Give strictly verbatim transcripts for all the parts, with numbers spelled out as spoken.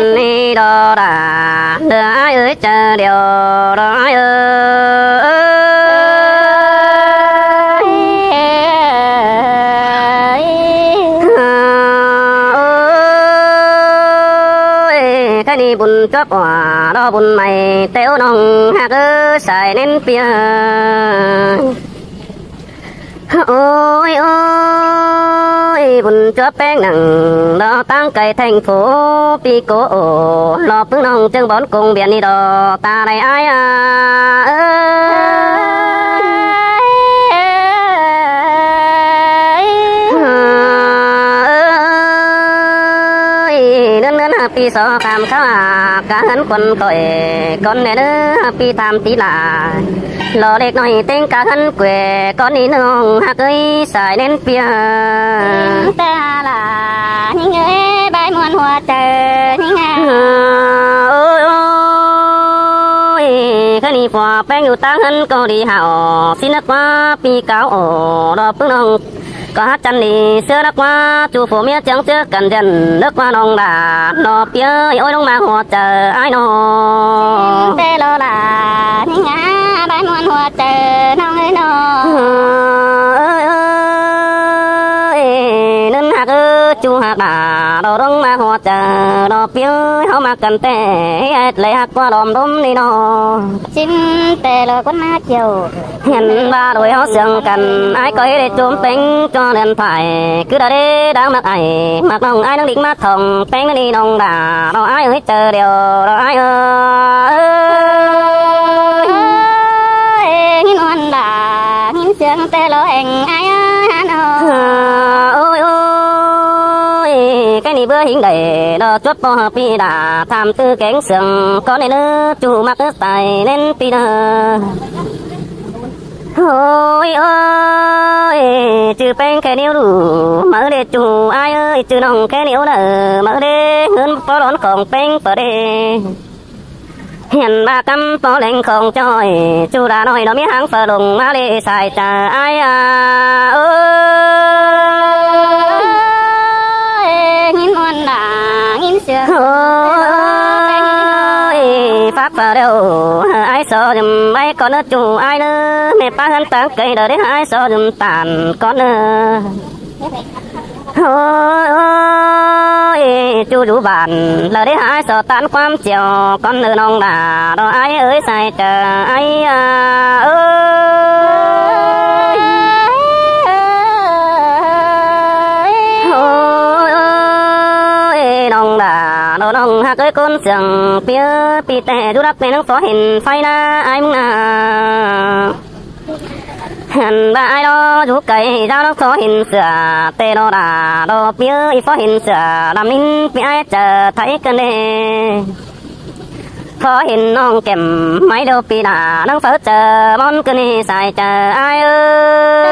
ꞌnị đó đa, đa ai ơi, chơ điêu đó ai ơi. Ôi, cái ꞌnị bun chuốp ꞌva đó bun ꞌmạy ꞌtẹo ꞌnọng ꞌhặc ơi, sai ꞌnén ꞌpưa. Ôi, ôi, bun chuốp ꞌpéng nẳng đó ꞌtáng cai thành phố pi cô ổ, lo ꞌpứng ꞌnọng ꞌchương bón công biện ꞌnị đó ta đảy ai a. Ơi, ꞌnớn ꞌnớn ꞌpi so kham kháo a, cá hớn khuôn khỏi con ꞌnẹ ꞌnớ ꞌpi tham tí lả. Lo lếc ꞌnọi ꞌtếng cá hớn quê, con ꞌnị ꞌnọng ꞌhặc ơi, sai ꞌnén ꞌpưa. Té lả, ꞌnhính ơi, bái ꞌmuôn hua chaư, ꞌnhính a. Ôi, ôi, cái ꞌnị phua ꞌpéng dú ꞌtáng hớn ꞌcọ đi hảư, ꞌsịn ꞌnớ ꞌquá ꞌpi cáo ổ, đó ꞌpứng ꞌnọng ꞌcọ hák chăn đi ꞌsứa ꞌnớ ꞌquá, ꞌchu phua ꞌmía ꞌchương ꞌchớ căn dân ꞌnớ ꞌquá ꞌnọng đa, nó ꞌpưa ơi, ôi, ꞌnọng ꞌmá hua chaư ai nó. Té lo lả, ꞌnhính a, bái ꞌmuôn hua chaư ꞌnọng ơi nó. Ơi, ơi, ꞌnớn ꞌhặc ơi, ꞌchu ꞌhặc đa, đó ꞌnọng ꞌmá hua chaư, nó ꞌpưa ơi, ꞌháu ꞌmá căn té, ꞌhét ꞌlẹ ꞌhặc ꞌquá lom đốm ꞌnị nó. ꞌChím té lo ꞌquá ꞌná chiêu. Hiên ꞌva đôi ꞌháu sương căn, ai ꞌcọ ꞌhế đảy chôm ꞌpéng ꞌchọ điện thoại. Cứ đa đế đáng ꞌmặc ai, ꞌmặc ꞌnọng ai ꞌnắng đính ꞌmá thỏng ꞌpéng ꞌnị ꞌnọng đa, đó ai ơi, chơ điêu đó ai ơi. Ôi, ꞌnhính ꞌmuôn đa, ꞌnhính sương té lo eng ai ơi, hả nó. Ôi, ôi, cái ꞌnị bứa ꞌhính đảy, đó chuốp ꞌpo hả ꞌpi đa, tham tư kéng sương, con ꞌnị ꞌnớ, ꞌchu ꞌmặc ứt tai ꞌnén ꞌpi ꞌnớ. Ôi, ôi, ꞌchư ꞌpéng khe ꞌnéo đủ, máư đê ꞌchu ai ơi, ꞌchư ꞌnọng khe ꞌnéo đa, máư đê ꞌhướn ꞌpó lón khong ꞌpéng ꞌpọ đê. Hiên ꞌva cắm ꞌpó leng khong ꞌchoi, ꞌchu đa ꞌnọi nó ꞌmí háng phở lông ꞌmá đê sai chaư ai a. Ôi, ꞌnhính ꞌmuôn đa, ꞌnhính sương. Ôi, phák phở điêu, ai so dùm ꞌvạy con ꞌnớ ꞌchu ai ꞌnớ, ꞌmẹ ꞌpá ꞌhướn ꞌtáng cai đa đế ai so dùm ꞌtan con ꞌnớ. Ôi, ôi, ꞌchu dú bản, đa đế ai so ꞌtan ꞌquám chiêu, con ꞌnớ ꞌnọng đa, đó ai ơi, sai chaư ai a. Ôi, ôi, ꞌnọng đa, đó ꞌnọng ꞌhặc ơi, con sương ꞌpưa ꞌpi té dú đắc ꞌmẹ ꞌnắng phó hên phay ꞌná ai ꞌmứng ꞌná. Hẳn ꞌva ai đó dú cai dao ꞌnắng phó hên sửa, té đó đa đó ꞌpưa ơi, phó hên sửa, đăm nín ꞌpi ai chaư thái căn đê. Phó hên ꞌnọng kẻm máy đâu ꞌpi đa, ꞌnắng phó chaư ꞌmón căn đê sai chaư ai ơi.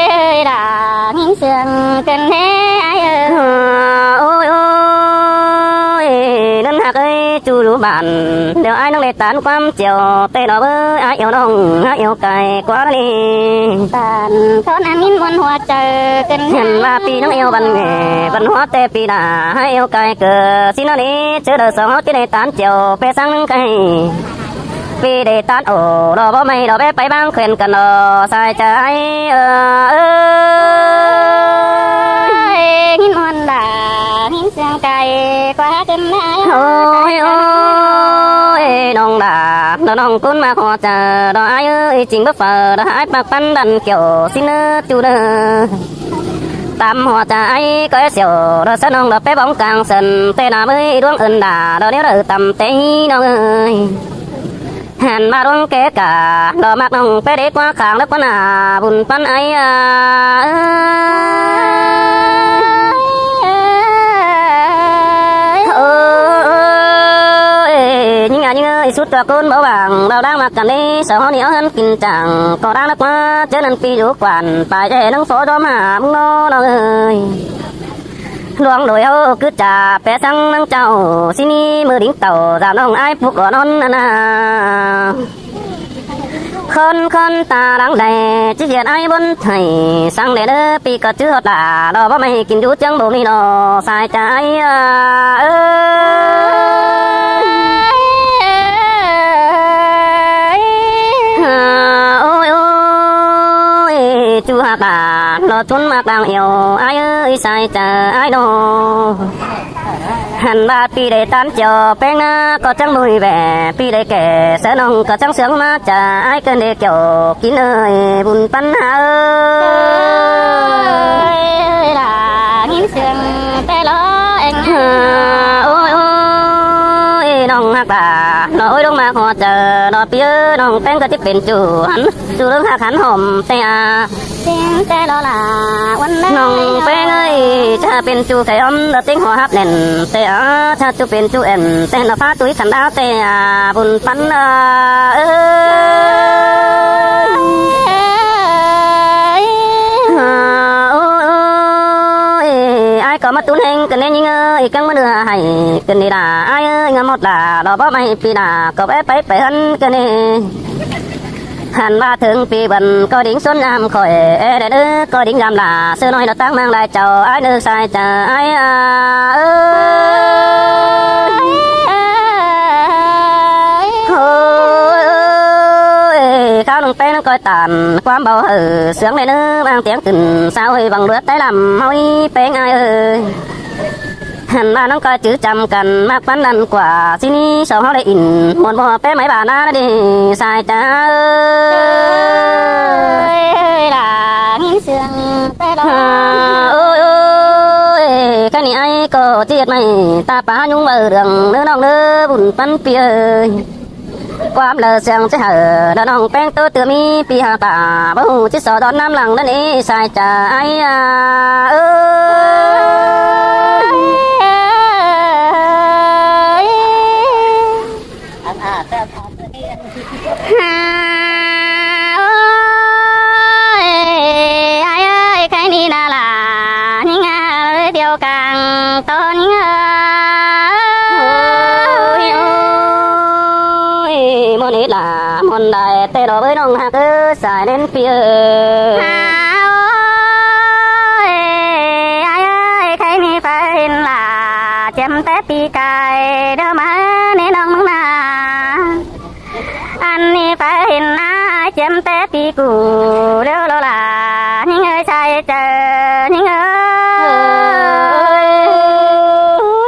Ơi, đa ꞌnhính sương căn đê ai ơi. Ôi, ôi, ꞌnớn ꞌhặc ơi, ꞌchu dú bản, điêu ai ꞌnắng đảy ꞌtan ꞌquám chiêu, té đó bới ai iêu ꞌnọng, ai iêu cai ꞌquá ꞌnị. Tản con ăn ꞌnhính ꞌmuôn hua chaư căn. Hẳn ꞌva ꞌpi ꞌnắng iêu văn nghệ, văn hóa té ꞌpi đa, ai iêu cai ꞌcọ ꞌsịn ꞌnớ ꞌnị, ꞌchớ đaư song ꞌháu ꞌchí đảy ꞌtan chiêu, ꞌpẹ sáng ꞌnắng cai. ꞌPi đảy ꞌtan ổ, đó báu ꞌmạy, đó bé pay ꞌváng khuyên căn đó, sai chaư ai ơ. Ơi, ꞌnhính ꞌmuôn đa, ꞌnhính sương cai ꞌquá căn đê. Ôi, ôi, ꞌnọng đa, đó ꞌnọng ꞌcốn ꞌmá hua chaư, đó ai ơi, chính báu phở, đó ai ꞌpặc ꞌpắn đăn kiêu, ꞌsịn ꞌnớ ꞌchu ꞌnớ. Tăm hua chaư ai ꞌcọ é siêu, đó sớ ꞌnọng đó pé bóng cang sân, té đa bới đuống ơn đa, đó ꞌnéo đaư tăm té ꞌnọng ơi. Hẳn ꞌva đuống ké cả, đó ꞌmặc ꞌnọng pé đế ꞌquá khang lớc ꞌquá nả, bun ꞌpắn ai a. Ơ, ơ, ơ, ơ, ꞌnhính a, ꞌnhính ơi, sút ꞌchua ꞌcốn báu bảng, đao đáng ꞌmặc căn đế, song ꞌháu ꞌnị ók ꞌhướn kin chảng, ꞌcọ đáng lắc ꞌquá, ꞌchớ ꞌnặn ꞌpi dú quản, pải ꞌchẹ ꞌnắng phó đó ꞌmá ꞌmứng ꞌnọ ꞌnọng ơi. Luông đuổi ꞌháu cứ chả pé sáng ꞌnắng chảu, ꞌsịn ꞌnị ꞌmự đính tảu, dạp ꞌnọng ai pú ꞌcọ ꞌnón ꞌnặn a. Khón khón ta lăng đảy, ꞌchí ꞌdệt ải bón thảy, săng đảy ꞌnớ ꞌpi ꞌcọ ꞌchứ ꞌhọt lả, lo báu ꞌmạy kin dú ꞌchương báu ꞌmí lo, sai chaư ải a. Ôi, ôi, ôi, ꞌchu ꞌhặc lả, lo ꞌchún ꞌmặc đang ẻo, ải ơi, sai chaư ải lo. Hẳn ꞌva ꞌpi đảy ꞌtan chẻo ꞌpéng ꞌná ꞌcọ chắng báu ꞌhị ꞌvẹ, ꞌpi đảy kẻ sáư ꞌnọng ꞌcọ chắng sương ꞌmá chaư ải ꞌcợn đảy chẻo kin ơi, bun ꞌpắn hả ơi. Ôi, lả ꞌnghín sương té lo eng. Ôi, ôi, ꞌnọng ꞌhặc lả, lo ôi ꞌlống ꞌmá ꞌhọt chaư, lo ꞌpi ơi, ꞌnọng ꞌpéng ꞌcọ ꞌchí pên ꞌchu hẳn, ꞌchu ꞌlống ꞌhặc hẳn ꞌhôm té a. Tin té lo lả, ꞌuôn ꞌnọng ꞌpéng ơi, ꞌchá pên ꞌchu khay ꞌhôm, lo ꞌtếng ꞌhọt hắp nẻn té a, ꞌchá ꞌchu pên ꞌchu ẻn, té lo phá tui khăn đao té a, bun ꞌpắn a. Ơ, ôi, ôi, ải ꞌcọ ꞌmá tún ꞌhéng ꞌcợn ꞌnị ꞌnhính ơi, cắng ꞌmá ꞌnưa hảy ꞌcợn ꞌnị lả, ải ơi, ꞌnhá ꞌmọt lả, lo báu ꞌmạy ꞌpi lả, ꞌcọ é pay pay hẳn ꞌcợn ꞌnị. Hẳn ꞌva thướng ꞌpi bươn ꞌcọ đính ꞌsuôn dăm khỏi, é đảy ꞌnớ ꞌcọ đính dăm lả, ꞌsứ ꞌnọi lo ꞌtáng ꞌmướng lai chảu, ải ꞌnớ sai chaư ải a. Ơ, ôi, ôi, kháo ꞌnọng ꞌpéng ꞌnọng ꞌcoi tản, ꞌquám báu hảư sương đảy ꞌnớ, ꞌváng tiếng tứn, sao hơi băng đuột té lăm, ꞌháu ꞌi ꞌpéng ải ơi. Hẳn ꞌva ꞌnọng ꞌcoi chứ chăm căn, ꞌmặc ꞌpắn lăn ꞌquá, ꞌsịn ꞌnị song ꞌháu đảy in, muôn ꞌmo ꞌpé máy bà ná đi, sai chaư ải. Ôi, lả ꞌnghín sương té lo. Ôi, ôi, ôi, khay ꞌnị ải ꞌcọ ꞌchí ꞌdệt ꞌmạy, ta pá ꞌnhúng ꞌvạu đường, ꞌnớ ꞌnọng ꞌnớ, bun ꞌpắn ꞌpi ơi. ꞌQuám lỏ sương ꞌchí hảư, lo ꞌnọng ꞌpéng ꞌtố ꞌtưa ꞌmí ꞌpi ꞌhặc lả, báu ꞌhụ ꞌchí so đón ꞌnắm lăng ꞌnớ ꞌnị, sai chaư ải a. Ơ, ôi, ải ơi, khay ꞌnị ꞌná lả, ꞌnhính a, ꞌlới điêu cang ꞌto ꞌnhính a. Ôi, ôi, muôn ết lả, muôn đảy té lo ꞌvới ꞌnọng ꞌhặc ơ, sai ꞌnén ꞌpi ơi. Ôi, ải ơi, khay ꞌnị phaư hên lả, chiếm té ꞌpi cai, ꞌlẹo ꞌmá ꞌnị ꞌnọng ꞌmướng ꞌná. Ăn ꞌnị phaư hên ꞌná, chiếm té ꞌpi ꞌcụ, ꞌlẹo lo lả, ꞌnhính ơi, sai chaư, ꞌnhính ơi. Ôi,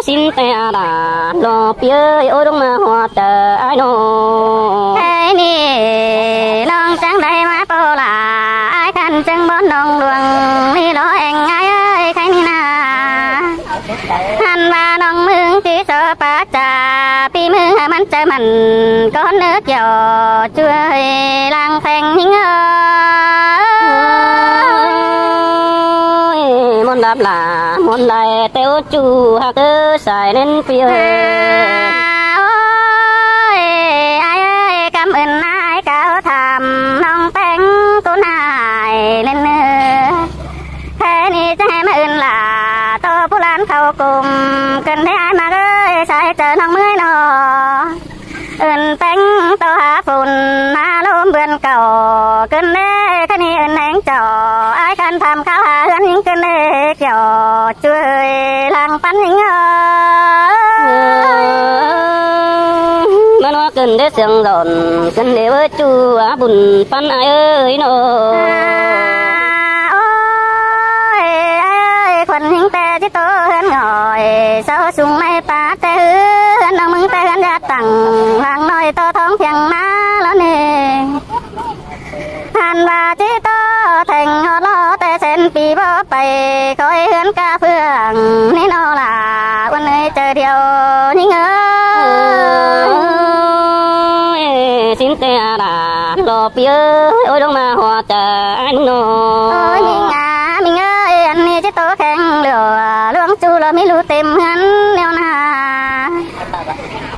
ꞌsịn té a lả, lo ꞌpi ơi, ôi ꞌlống ꞌmá ꞌhọt chaư ải ꞌnọ. Khay ꞌnị ꞌnọng chắng đảy ꞌmá ꞌpo lả, ải khăn chắng bón ꞌnọng luông, ꞌnị lo eng ải ơi, khay ꞌnị ꞌná. Hẳn ꞌva ꞌnọng ꞌmướng ꞌchí so pá chaư, ꞌpi ꞌmướng hảư ꞌmắn chaư mẳn, ꞌcốn ꞌnớ kiẻo ꞌchu ơi, lăng pheng ꞌnhính ơi. Muôn lắm lả, muôn đảy té ꞌchu ꞌhặc ơ, sai ꞌnén ꞌpi ơi. Ôi, ải ơi, cảm ơn ải cáo tham ꞌnọng ꞌpéng ꞌcốn ải ꞌnén ơ. Khay ꞌnị ꞌchá ꞌmá ơn lả, ꞌto ꞌpú lan khảu ꞌcum, ꞌcợn đảy ải ꞌmặc ơi, sai chaư ꞌnọng ꞌmới ꞌnọ. Ơn ꞌpéng ꞌto hả phôn, ꞌmá ꞌlốm bươn cảu, ꞌcợn đảy khay ꞌnị ơn ꞌhéng chảu, ải khăn tham kháo hả ꞌhướn ꞌnhính ꞌcợn đảy kiẻo ꞌchu ơi, lăng ꞌpắn ꞌnhính ơi. ꞌMắn ꞌva ꞌcợn đảy sương dọn, ꞌcợn đảy ꞌvới ꞌchu a, bun ꞌpắn ải ơi ꞌnọ. Ôi, ải ơi, khuôn ꞌnhính té ꞌchí ꞌtố ꞌhướn ngỏi, sau sung ꞌmạy pá té ꞌhướn, ꞌnọng ꞌmướng té ꞌhướn dát tẳng, lăng ꞌnọi ꞌto ꞌthóng thiêng ꞌná lo ꞌnị. Hẳn ꞌva ꞌchí ꞌtố theng ꞌhọt lo té sen ꞌpi báu pay, khỏi ꞌhướn cá phượng ꞌnị ꞌnọ lả, ꞌuôn ơi, chaư điêu ꞌnhính ơi. Ôi, ꞌsịn té a lả, lo ꞌpi ơi, ôi ꞌlống ꞌmá ꞌhọt chaư ải ꞌnọ. Ôi, ꞌmính a, ꞌmính ơi, ăn ꞌnị ꞌchí ꞌtố kheng ꞌlẹo, ꞌluống ꞌchu lo ꞌmí ꞌlụk têm ꞌhướn ꞌnéo ꞌná.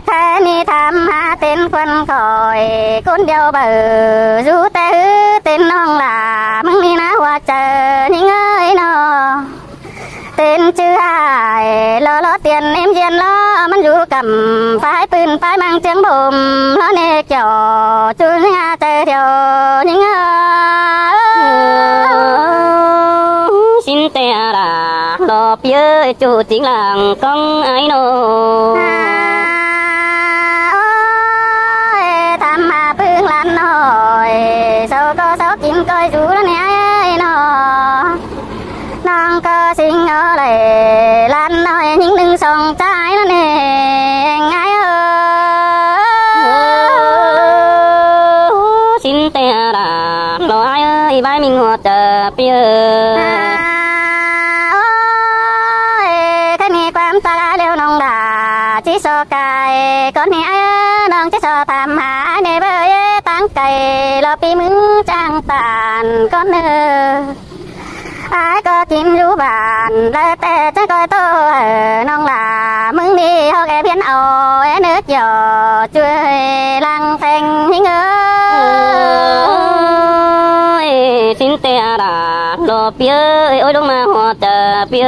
Khay ꞌnị tham hả tên khuôn khỏi, ꞌcốn điêu báu dú té ꞌhứ tên ꞌnọng lả, ꞌmướng ꞌnị ꞌná ꞌhọt chaư ꞌnhính ơi ꞌnọ. tên chứ ai lo lo tiền em diên lo măn dú cắm phải pưn phải mang chiêng bốm lo nê kiểu chứ nhà trời thiểu những. Xin tè đà lo piơ chủ chính làng công ai nô. Ôi, tham mà pưng lan nổi, sau có sau kín coi dú lo nê ai nô. Nong có sinh ở đây lan nói những đừng sông trái nó nè, ngái ơ. Xin tè đà lo ai ơi bái mình ngọt chả piơ. Ôi, cái này quan ta đã leo nông đà chỉ so cài con này ai nông chỉ so tham hà ai này bơi tăng cày lo pi mứng trang tàn con nơ. Ai có kim lũ bản lơ tè chắc coi tô ở nông là mưng đi hô kẻ phiến ổ é nước kiểu chuối lăng phanh hính ơi. Xin tè đà lo piơ ơi ôi đông mà hoa chả piơ.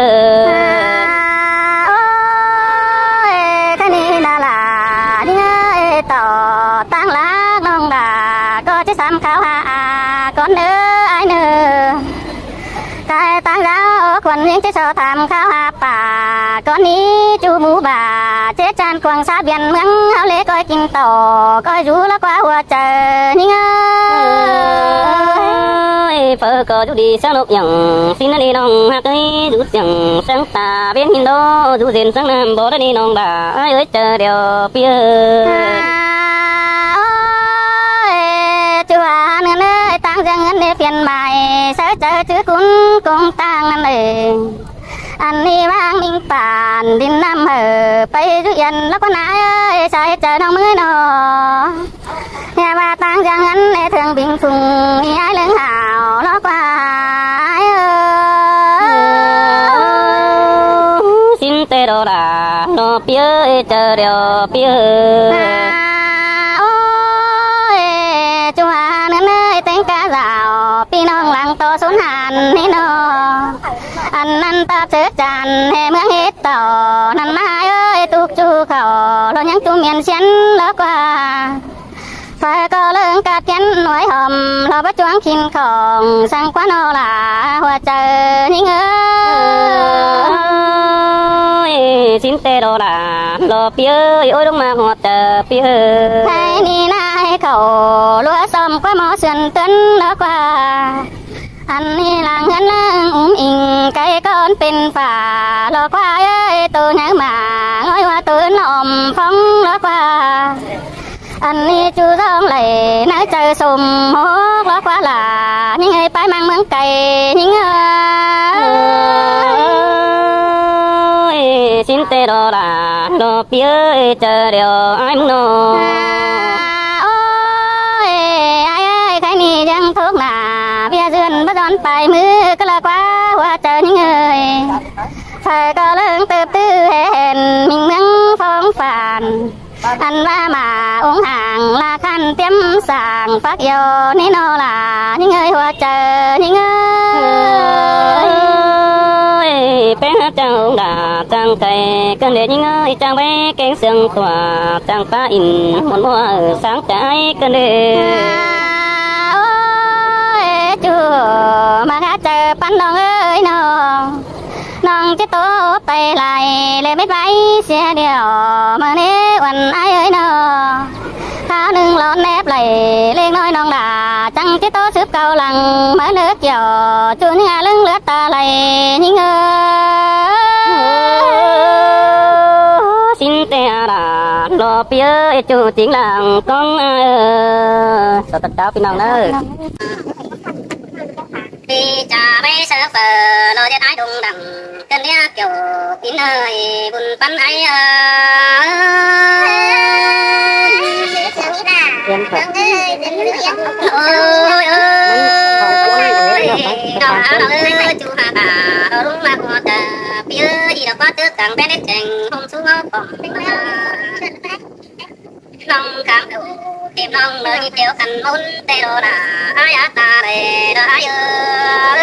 Ôi, cái này là là đi ơi tỏ tăng lá nông đà có chứ sắm kháo hà à con ơi ai nữa. Cái tăng giáo khuôn những chiếc so tham kháo hà pà con ní chu mũ bà chết chan quang xa biển mướn háo lễ coi kinh tổ coi rú ló qua hùa trời những ơi. Phở có rú đi sáng lộc nhẳng xin đi nông hạt ấy rú tiếng sáng ta bên hin đô rú rên sáng nam bó đi nông bà ai ơi trời đều piơ. Ôi, chùa nương ơi tăng giang ngân để phiền bài sớ trời chứ cún công tăng năm này. Ăn đi vang minh bản đinh năm hở bay rú yên ló con ai ơi sai trời nông mới nọ. Nhà bà tăng giang ngân để thường bình phùng đi ai lưng hảo ló qua ai ơi. Xin tê đồ đà lo piơ chả đều piơ. Ôi, chùa nương ơi tên ca dạo pi nông lăng tô xuống hàn ní nô. Ăn ăn tạp sớ chan hè mưa hết tỏ năn mai ơi tuk chu khẩu lo nhắn chu miền xiên ló qua. Phải có lương cát kiến nói hòm lo bắt chuang khinh khổng sang quán nô là hùa trời những ơi. Xin tê đồ đà lo piơ ôi đông mà hùa chả piơ. Hay ni nai khẩu lúa xóm qua mó sườn tuấn ló qua. Ăn ni làng ngân làng um ing cái con pên phả ló qua ơi tô nhớ mà ngói hoa tô nòm phong ló qua. Ăn ni chu dòng lầy nắng trời sum hốc ló qua là những ngày bái mang mướn cày những ơi. Xin tê đó là lo piơ chả đều ai mưng nô. Ôi, ai ơi, cái ni dăng thuốc nà, bia dươn bắt đón bài mưa, cứ là quá hoa trời những ơi. Phải có lương tớp tư hẹn, mình mướn phong phản. Ăn ba mà uống hàng là khăn tiêm sàng, phát yêu ní nô là những ơi hoa trời, những ơi. Ôi, bé hát chàng uống đà, chàng cày, cơn đế những ơi, chàng bé kén sương tỏa, chàng pa in, một mùa ở sáng trái cơn đế. Ôi, chú, mà hát trời bắn đong ơi nô. Nong chết tố bay lại, lê mết bay xe điệu, mà nế uẩn ai ơi nô. Kháo nưng lón nếp lầy, lê nói nong đà, chăng chết tố sướp cầu lăng, mà nước kiểu, chu những à lưng lướt ta lầy, những ơi. Xin tè đà, lo piơ, chu chính làng con ơi. Sao tất cả phi nong đó. Đi chả bé sớ phở, lo chết ai đông đẳng. Cơn đĩa kiểu kín hơi, buồn bắn ai ơi. Ôi ơi, đó áo đó ơi, chú hà bà, đó đúng là có tờ, bia đi đó có tước càng bé nét chèng, hôm xuống ngó phòng. Lòng cảm đủ, tìm lòng lời chiều khăn môn, tê đồ là ai á ta đây, đó ai ơi.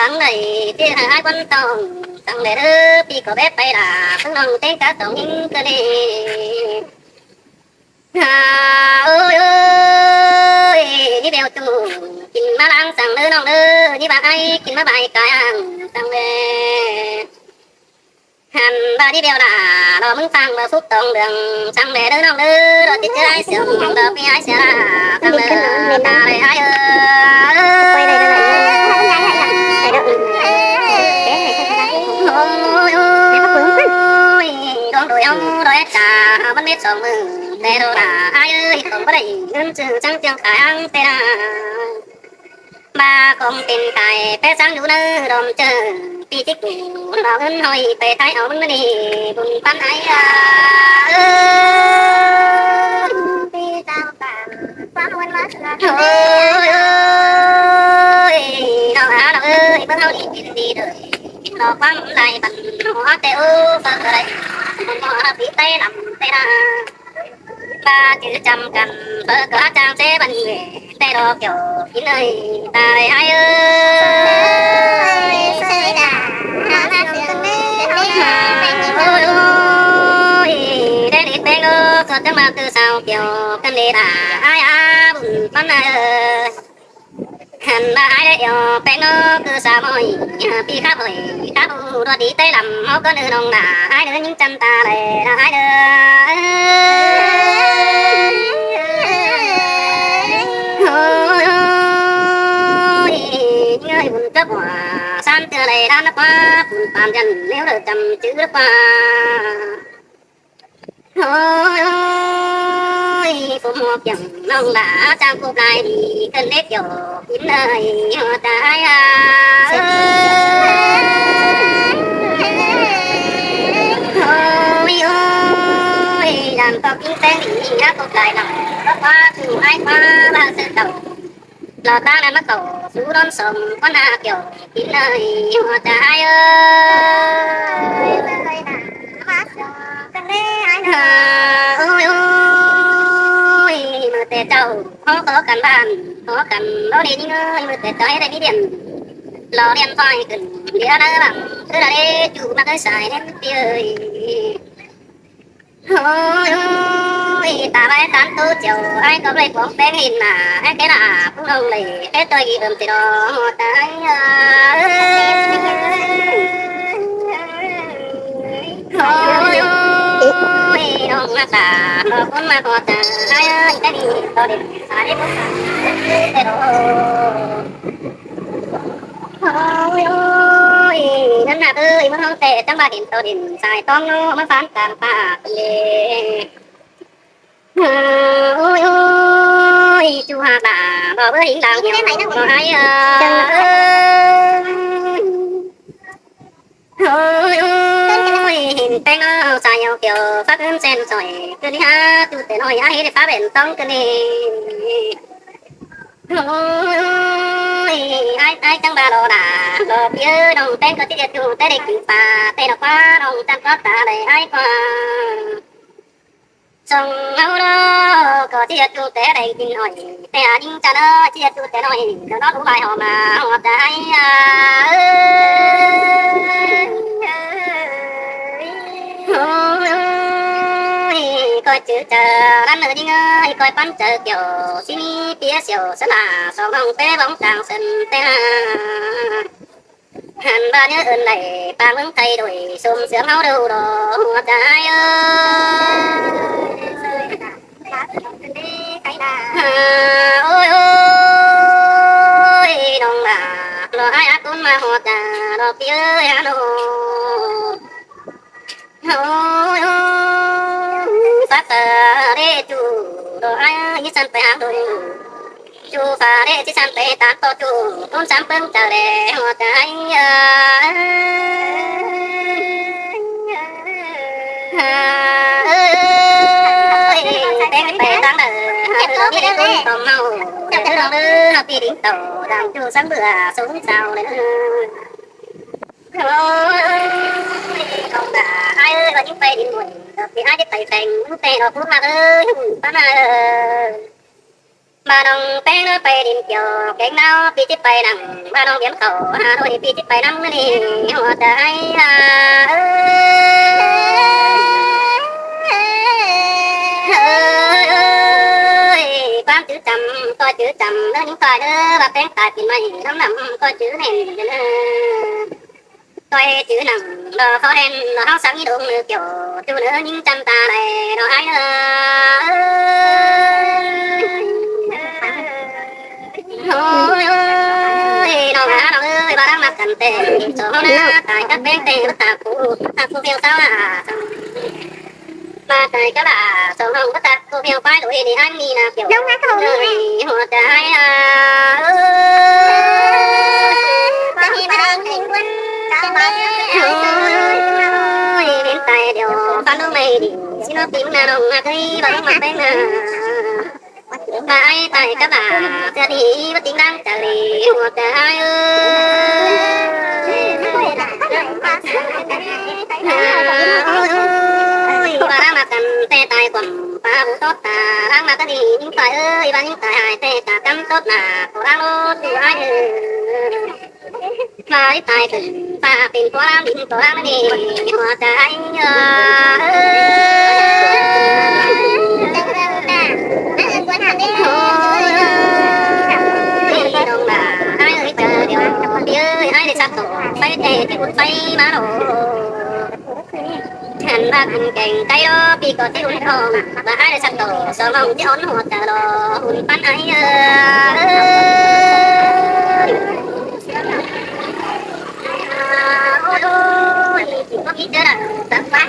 Tắng đảy ꞌchí hảư ải ꞌquám tỏng, tắng đảy ꞌlứa ꞌpi ꞌcọ bếp pay đả, ꞌpứng ꞌnọng ꞌtếng cá tỏng ꞌnhính ꞌcọ đi. À, ôi ôi, ꞌnị bẻo ꞌchu, kin ꞌmá ꞌláng săng ꞌlứa ꞌnọng ꞌlứa, ꞌnị ꞌva ải kin ꞌmá bái cai ăng săng đảy. Hẳn ꞌva ꞌnị bẻo đả, lo ꞌmứng phang ꞌva phúc tỏng đường, săng đảy ꞌlứa ꞌnọng ꞌlứa, lo ꞌchí ꞌchớ ải siêng, lo ꞌpi ải sia đả, săng đảy ta đảy ải ơi. Ôi ôi, đón đuổi ông đuổi trả, bắn mết sông mừng, đe đô đả ải ơi, tổng bắn đảy ngân chữ trắng trương khai áng tê đà. Ba công tin khai pé sáng dú nơ đom chơ, ꞌpi chích củ, lo ngân hỏi pé thái áo bắn đi, bùn bắn ải à. Ôi ôi, nó á nó ơi, bớng áo đi tin đi đời, nó quăng lại bắn, nó té ơ, phơ cái đấy, nó bị té lắm, té đà. Ba chữ chăm căn, phơ có trang sẽ bắn người, té đó kiểu kín ơi, ta đây ai ơi. Ôi ôi, đen ít bé ngô, có tiếng mà cứ sao kiểu, cần đi đà ai á, bùn bắn ai ơi. Hẳn ꞌva ải đảy ꞌdẹo ꞌpéng ꞌnớ ꞌcứ sa ꞌmội, ꞌpi khắp ꞌmội, khắp ꞌhụ đuột đi té lăm, ꞌháu ꞌcọ ꞌnư ꞌnọng đả ải đơ, ꞌnhính chăn ta đảy đả ải đơ. Ôi ôi, ꞌnhính ơi, bùn cắp hua, san tưa đảy đán nắp ꞌva, bùn pam dăn, ꞌnéo đơ chăm chứ nắp ꞌva. Ôi ôi, phú mua kiểng ꞌnọng đả, chang cụp lai đi, cơn đét dô, kín ơi, hua ta ai à. Ôi ôi, đàn tộc kính tén đi, đá cụp lai lòng, bác khóa, chủ ái khóa, ba sơn đầu. Lo ta năn ꞌmá khảu sú đón sông, ꞌquá na kiẻo kín ơi, hua ta ai ơi. À, ôi ôi, ꞌmự té chảu, hó khó căn bản, hó căn ló đi ꞌnhính ơi, ꞌmự té chảu hé đảy ꞌmí điện. Lo điện thoại khửn, đi đá đá lắm, cứ đá đế, chủ ꞌmặc ới sai nên ꞌpi ơi. Ôi ôi, ta bái tán tố chiều, ải ꞌcọ bái cuông ꞌpéng hin mà, ải té đả phú ꞌnọng đảy, té ꞌtoi ghi bơm tê đó, hua ta ai à. Ôi ôi, ꞌnọng ꞌmặc ta, lo cún ꞌmặc hua ta ai ơi, té đi, ꞌtoi đi, sai đi, bốc ta, té đó. Ôi ôi, năn ꞌnạp ơi, ꞌmá ꞌháu té chắng ba đin tô đin sai tóng ꞌnớ, ꞌmá phán cang pha lê. Ôi ôi, ꞌchu hạc đả, báu báu hính lăng, báu ải ơi. Ôi ôi, hin ꞌpéng ꞌnớ sai ꞌnhó kiẻo, phák ứn sen sỏi, ꞌcứ đi hák, ꞌchu té ꞌnọi, ải hế đảy phá bẻn tóng ꞌcứ đi. Ôi ôi, ải, ải chắng ba lo đả, lo ꞌpi ơi, ꞌnọng ꞌpéng ꞌcọ ꞌchí ꞌdệt ꞌchu té đảy kin pha, té ꞌnọ ꞌquá, ꞌnọng chăn ꞌcọ ta đảy ải ꞌquá. Sông ꞌháu lo, ꞌcọ ꞌchí ꞌdệt ꞌchu té đảy kin ꞌnọi, té a ꞌnhính chăn ơi, ꞌchí ꞌdệt ꞌchu té ꞌnọi, ꞌcọ ꞌnó lú lai hảư ma, hảư ta ai à. Ôi ôi, ꞌcoi chứ chaư đắn ꞌnớ ꞌnhính ơi, ꞌcoi pắn chaư kiẻo, ꞌsí ꞌmí ꞌpi ꞌsiêu sớn lả, song ꞌnọng té bóng tang sân té na. Hẳn ꞌva ꞌnhớ ơn đảy, pang ꞌmướng thay đổi, sôm sướng ꞌháu đâu đó, hua ta ai ơi. À, ôi ôi, ꞌnọng đả, lo ải ác ôn ꞌmá hua ta, lo ꞌpi ơi hả ꞌnớ. Ôi ôi, phá phá đế ꞌchu, lo ải ꞌnhính chăn pay háng đôi. ꞌChu phá đế ꞌchí chăn pay tán ꞌtọ ꞌchu, ôn chăm ꞌpứng chaư đé, hua ta ai à. Ơi, ơi, ơi, ꞌpéng pay táng đảy, hả, ꞌlứa ꞌmí đé ôn tôm ꞌháu, ꞌlứa ꞌnọng ꞌlứa, hả, ꞌpi đính tảu, đang ꞌchu sáng bươn, sống sao đé. Ôi, ôi, ôi, ꞌnọng đả, ải ơi, ꞌva ꞌnhính pay đi muôn, ꞌpi ải ꞌchí pay pheng, ꞌmự té ꞌnọ cún ꞌmặc ơi, ꞌhụ, pá na ơi. ꞌVa ꞌnọng ꞌpéng ꞌnớ pay đin kiẻo kéng ꞌnáo ꞌpi ꞌchí pay nẳng, ꞌva ꞌnọng điếm khảu Hà Nội ꞌpi ꞌchí pay ꞌnắm ꞌnớ đi, ꞌhua ꞌtẹ ái a. Ơi, ơi, ơi, ꞌquám chứ chăm, ꞌcoi chứ chăm ꞌnớ ꞌnhính ꞌtoi ꞌnớ, ꞌva ꞌpéng tai pin ꞌmạy ꞌnắm ꞌnặm ꞌcoi chứ nẻn ꞌnớ. ꞌToi chứ nẳng lỏ khó đen lỏ ꞌháu sáng ꞌnhí đông ꞌnớ kiẻo, ꞌchu ꞌnớ ꞌnhính chăn ta đảy lỏ ái ꞌnớ. Ôi, ôi, ꞌnọng a, ꞌnọng ơi, ꞌva ꞌláng ꞌmặc căn ꞌtẹ, sổ ꞌháu ꞌná tai cắp ꞌpéng ꞌtẹ báu ꞌtạp cu, ꞌtạp cu phiêu sáo a. ꞌVa tai cắp a, sổ ꞌnọng báu ꞌtạp cu phiêu pái đuổi đi ái ꞌmí ꞌna kiẻo. ꞌNọng a, khảu ꞌmí ꞌnị. ꞌHua ꞌtẹ ái a. Ơi, ơi, ꞌviến tai điêu, phán ꞌlống ꞌmạy đi, ꞌsịn ꞌnọ ꞌpi ꞌmứng ꞌna ꞌnọng a, ꞌtới ꞌva ꞌláng ꞌmặc ꞌpéng ꞌna. ꞌVa ái tai cắp a, ꞌchưa đi báu ꞌtếng ꞌláng chaư đi, ꞌhua ꞌtẹ ái ơi. Ôi, ꞌva ꞌláng ꞌmặc căn ꞌtẹ tai quảng pá hú tót ta, ꞌláng ꞌmặc ꞌtẹ đi ꞌnhính ꞌtoi ơi, ꞌva ꞌnhính ꞌtoi hại ꞌtẹ ta cắm tót na, ꞌcọ ꞌláng ꞌlố ꞌchu ái ơi. ꞌVa ꞌlí tai khửn, ꞌva pên ꞌpó ꞌláng đin ꞌpó ꞌláng đi, ꞌhua ꞌtẹ ái ơi. Ôi, ôi, ôi, ꞌnọng a, ái ơi, ꞌchớ điêu, ꞌpi ơi, ái đi sắp tổ, pháy ꞌtẹ tí út pháy ꞌmá lỏ. Hẳn ꞌva căn kéng cáy đó, ꞌpi ꞌcọ tí út khong, ꞌva ái đi sắp tổ, sổ ꞌnọng tí ón ꞌhua ꞌtẹ lỏ, út pán ái ơi. Ôi, ôi, ôi, chỉ có ít nữa là tắm bát.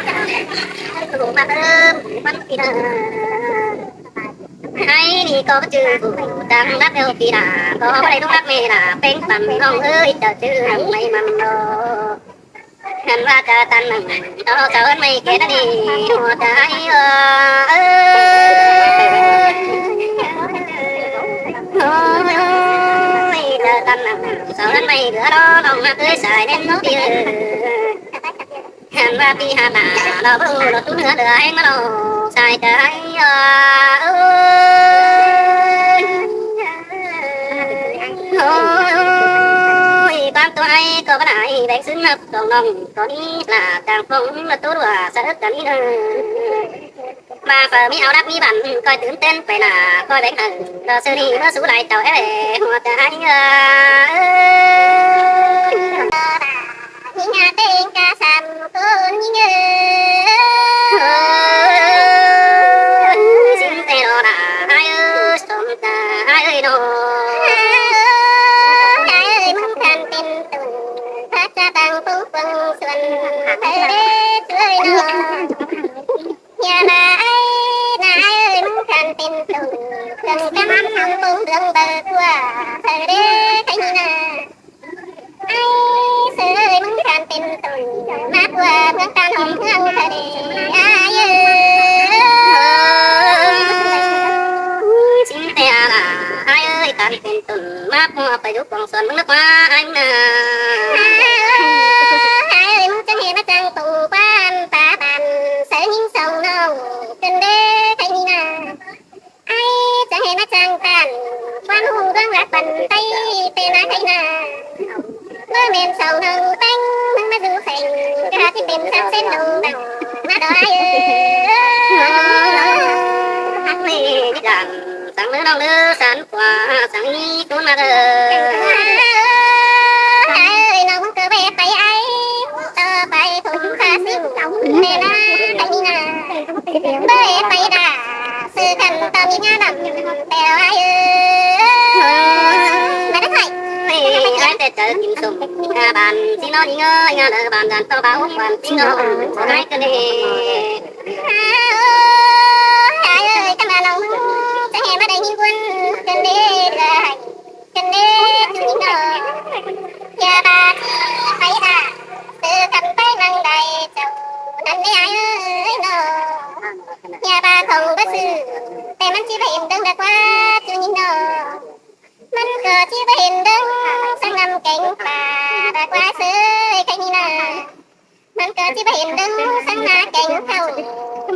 Ái ꞌnị ꞌcọ báu chứ phủ tang lắc eo ꞌpi ꞌna, ꞌcọ báu đảy ꞌlống lắc ꞌmẹ ꞌna, ꞌpéng păn ꞌnọng ơi, chaư chứ nẳng ꞌmạy mẳn lỏ. Hẳn ꞌva chaư tăn nẳng, ꞌto chaư ꞌhướn ꞌmạy ké ꞌnớ đi, ꞌhua ꞌtẹ ái ơi. Ôi, ôi, ôi, chaư tăn nẳng, chaư ꞌhướn ꞌmạy đứa đó, ꞌnọng ꞌmặc ới sai ꞌnén ꞌnớ ꞌpi ơi. Hẳn ꞌva ꞌpi hả nả, lỏ báu ꞌlụt ꞌtú ꞌnứa đứa ꞌhéng ꞌmá lỏ, sai ꞌtẹ ái ơi. Ôi, ôi, ôi, ꞌquám ꞌtố ái ꞌcọ báu nả, béng ꞌsướng ꞌnặp tông ꞌnọng, ꞌcọ ꞌnị lả cang phong ꞌlụt ꞌtú đuả, sa ớt căn ꞌnị ꞌnớ. ꞌVa phaư ꞌmí au đắc ꞌmí băn, ꞌcoi tứn tên pay nả, ꞌcoi béng hảư, lỏ sư đi ꞌmứa sú lai chảu é, ꞌhua ꞌtẹ ái ơi. ꞌNhính a ꞌtếng ca sam ꞌcốn ꞌnhính ơi. ꞌSịn ꞌtẹ lỏ nả ái ơi, sôm ta ái ơi ꞌnọ. Ái ơi, ꞌmứng khăn pên tủn, phát ra tăng phung phung xuân, ái ơi, ꞌchu ơi ꞌnọ. ꞌNhá ꞌva ái, ꞌna ái ơi, ꞌmứng khăn pên tủn, khong căm hăm bông đường bờ qua, thơ đế thánh na. Ái, sư ơi, ꞌmứng khăn pên tủn, ꞌmá qua ꞌmướng tan hông hương thơ đế, ái ơi. ꞌSịn ꞌtẹ lỏ, ái ơi, khăn pên tủn, ꞌmá qua pay dú cuông xuân ꞌmướng ꞌnớ ꞌquá, ái na. Ái ơi, ꞌmứng chắng hê ꞌmá chắng tủng ꞌquá ăn pá bản, sáư ꞌnhính sông ꞌnọng, khửn đế thánh na. Ái chắng hê ꞌmá chắng tan, ꞌquám ꞌhụ ꞌlướng lắc băn tây, ꞌtẹ ꞌna thánh na. ꞌMá mên sông ꞌnọng ꞌpéng, ꞌmứng ꞌmá dú pheng, ꞌcọ ꞌchí pên sáng sến đồng bằng, ꞌmá đó ái ơi. Hắc mê nhít đàn, sáng ꞌnớ ꞌnọng ꞌnớ sán qua, sáng ꞌnị ꞌcốn ꞌmặc ơi. Ái ơi, ꞌnọng ꞌmứng ꞌcọ ꞌvẹ pay ái, ꞌtọ pay phung pha sính, ꞌtẹ ꞌna thánh na. Bới pay đa, sư khăn tơm ꞌnhính ngá nẳng, ꞌtẹ ái ơi. Ái ꞌtẹ chaư kin sôm, ngá bản ꞌsịn ꞌnọ ꞌnhính ơi, ngá đaư bản dản ꞌtọ ba ốc bản ꞌsịn ꞌnọ, ái ꞌcọ đê. Ái ơi, căm ꞌva ꞌnọng chắng hê ꞌmá đảy ꞌnhính ꞌquán, khửn đế đuaĭ. Khửn đế ꞌchu ꞌnhính ꞌnọ. ꞌNhá ꞌva ꞌchí pay hả, sư khăn pay nẳng đảy chảu, nẳng đế ái ơi ꞌnọ. ꞌNhá ꞌva khong báu sư, ꞌtẹ ꞌmắn ꞌchí báu hên đơng đa ꞌquá ꞌchu ꞌnhính ꞌnọ. ꞌMắn ꞌcọ ꞌchí báu hên đơng, sáng ꞌnặm kéng pá đa ꞌquá sư ơi, khánh ꞌnị na. ꞌMắn ꞌcọ ꞌchí báu hên đơng, sáng ꞌna kéng khảu.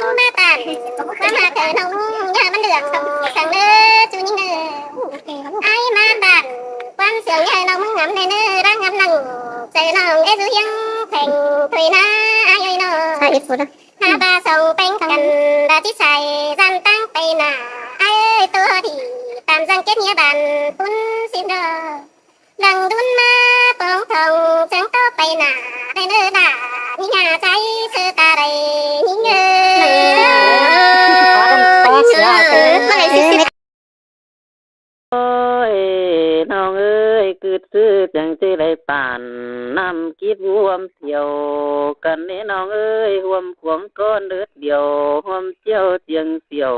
ꞌMá ꞌtan, ꞌquám ꞌhặc ꞌchoi ꞌnọng ꞌmứng ꞌnhá ꞌmắn lương song săng ꞌnớ, ꞌchu ꞌnhính ꞌnớ. Ái ꞌmá ꞌtan, ꞌquám siêng ꞌnhá ꞌnọng ꞌmứng ngắm ꞌnị ꞌnớ, ꞌláng ngắm nẳng ꞌchoi ꞌnọng é dú ꞌhiếng pheng thôi ꞌná, ái ơi ꞌnọ. Sa ít phút ꞌnớ. ꞌHa ꞌva song ꞌpéng căn, ꞌva ꞌchí sai ꞌdọn ꞌtáng pay nả, ái ơi ꞌtố đi, tam dăng kết nghĩa bàn ꞌpún ꞌsịn ꞌnọ. Lăng đun ꞌmá póng thong chắng ꞌtố pay nả, đảy ꞌnớ đả, ꞌnhính ꞌnhá ꞌchái ꞌsớ ta đảy ꞌnhính ơi. Ôi, ꞌnọng ơi, ꞌcứt ꞌsứ chắng ꞌchí đảy pản ꞌnặm kít ꞌhuôm thiẻo căn ꞌnị ꞌnọng ơi, ꞌhuôm cuông ꞌcốn đớt điêu, ꞌhuôm ꞌchiếu ꞌtiếng phiêu.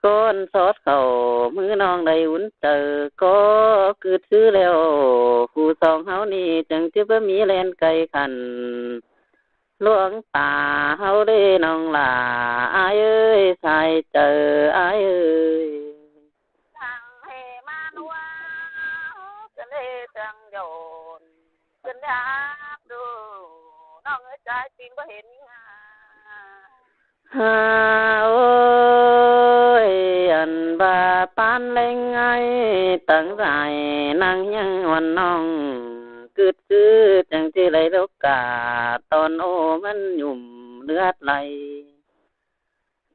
ꞌCốn sót khảu ꞌmứ ꞌnọng đảy ún chaư ꞌcọ ꞌcứt ꞌsứ ꞌlẹo, phủ song ꞌháu ꞌnị chắng ꞌchí báu ꞌmí ꞌlen cay khăn. ꞌLuống ta ꞌháu đế ꞌnọng lả, ái ơi, sai chaư ái ơi. Thẳng hè ꞌmá ꞌnua, ꞌcứn đế chắng dọn, ꞌcứn đế áp đu, ꞌnọng ơi, ꞌchái ꞌchim báu hên ꞌnhính ꞌnhá. Ha ôi, ăn ꞌva ꞌpán ꞌleng ái tẳng dải ꞌnăng ꞌhiếng ꞌhọn ꞌnọng, ꞌcứt ꞌsứ chắng ꞌchí đảy lốc cả tón ô ꞌmắn nhủm ꞌlứa lai.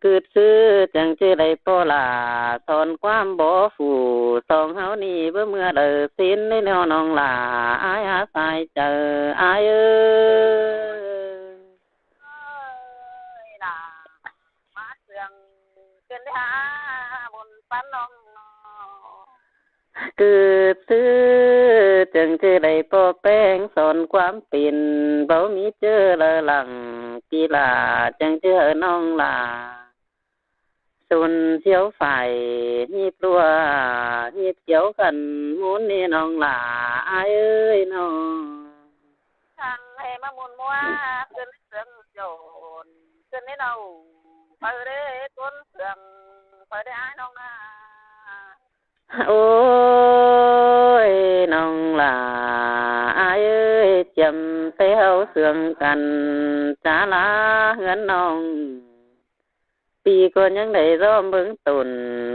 ꞌCứt ꞌsứ chắng ꞌchí đảy ꞌpo lả son ꞌquám bók phủ song ꞌháu ꞌnị báu ꞌmưa đaư ꞌsịn đảy ꞌnọ ꞌnọng lả, ái hák sai chaư ái ơi. Ơi, lả ꞌmá siêng ꞌcứn đế hák ꞌmôn ꞌpắn ꞌnọng. ꞌCứt ꞌsứ chắng ꞌchí đảy ꞌpo ꞌpéng son ꞌquám pên, báu ꞌmí ꞌchớ đaư lăng, ꞌpi lả chắng ꞌchí hảư ꞌnọng lả sốn ꞌchiếu phải ꞌhịt ꞌlúa, ꞌhịt ꞌchiếu khăn ꞌmôn ꞌnị ꞌnọng lả, ái ơi ꞌnọ. Thẳng hè ꞌmá ꞌmôn ꞌmua, ꞌcứn siêng dọn, ꞌcứn đế ꞌnọ, phaư đế ꞌcốn siêng, phaư đế ái ꞌnọng ꞌnớ. Ôi, ꞌnọng lả ái ơi, ꞌchiêm té ꞌháu siêng căn, chả lả ꞌhướn ꞌnọng. ꞌPi ꞌcọ ꞌnhắng đảy ꞌdóm bớng tổn,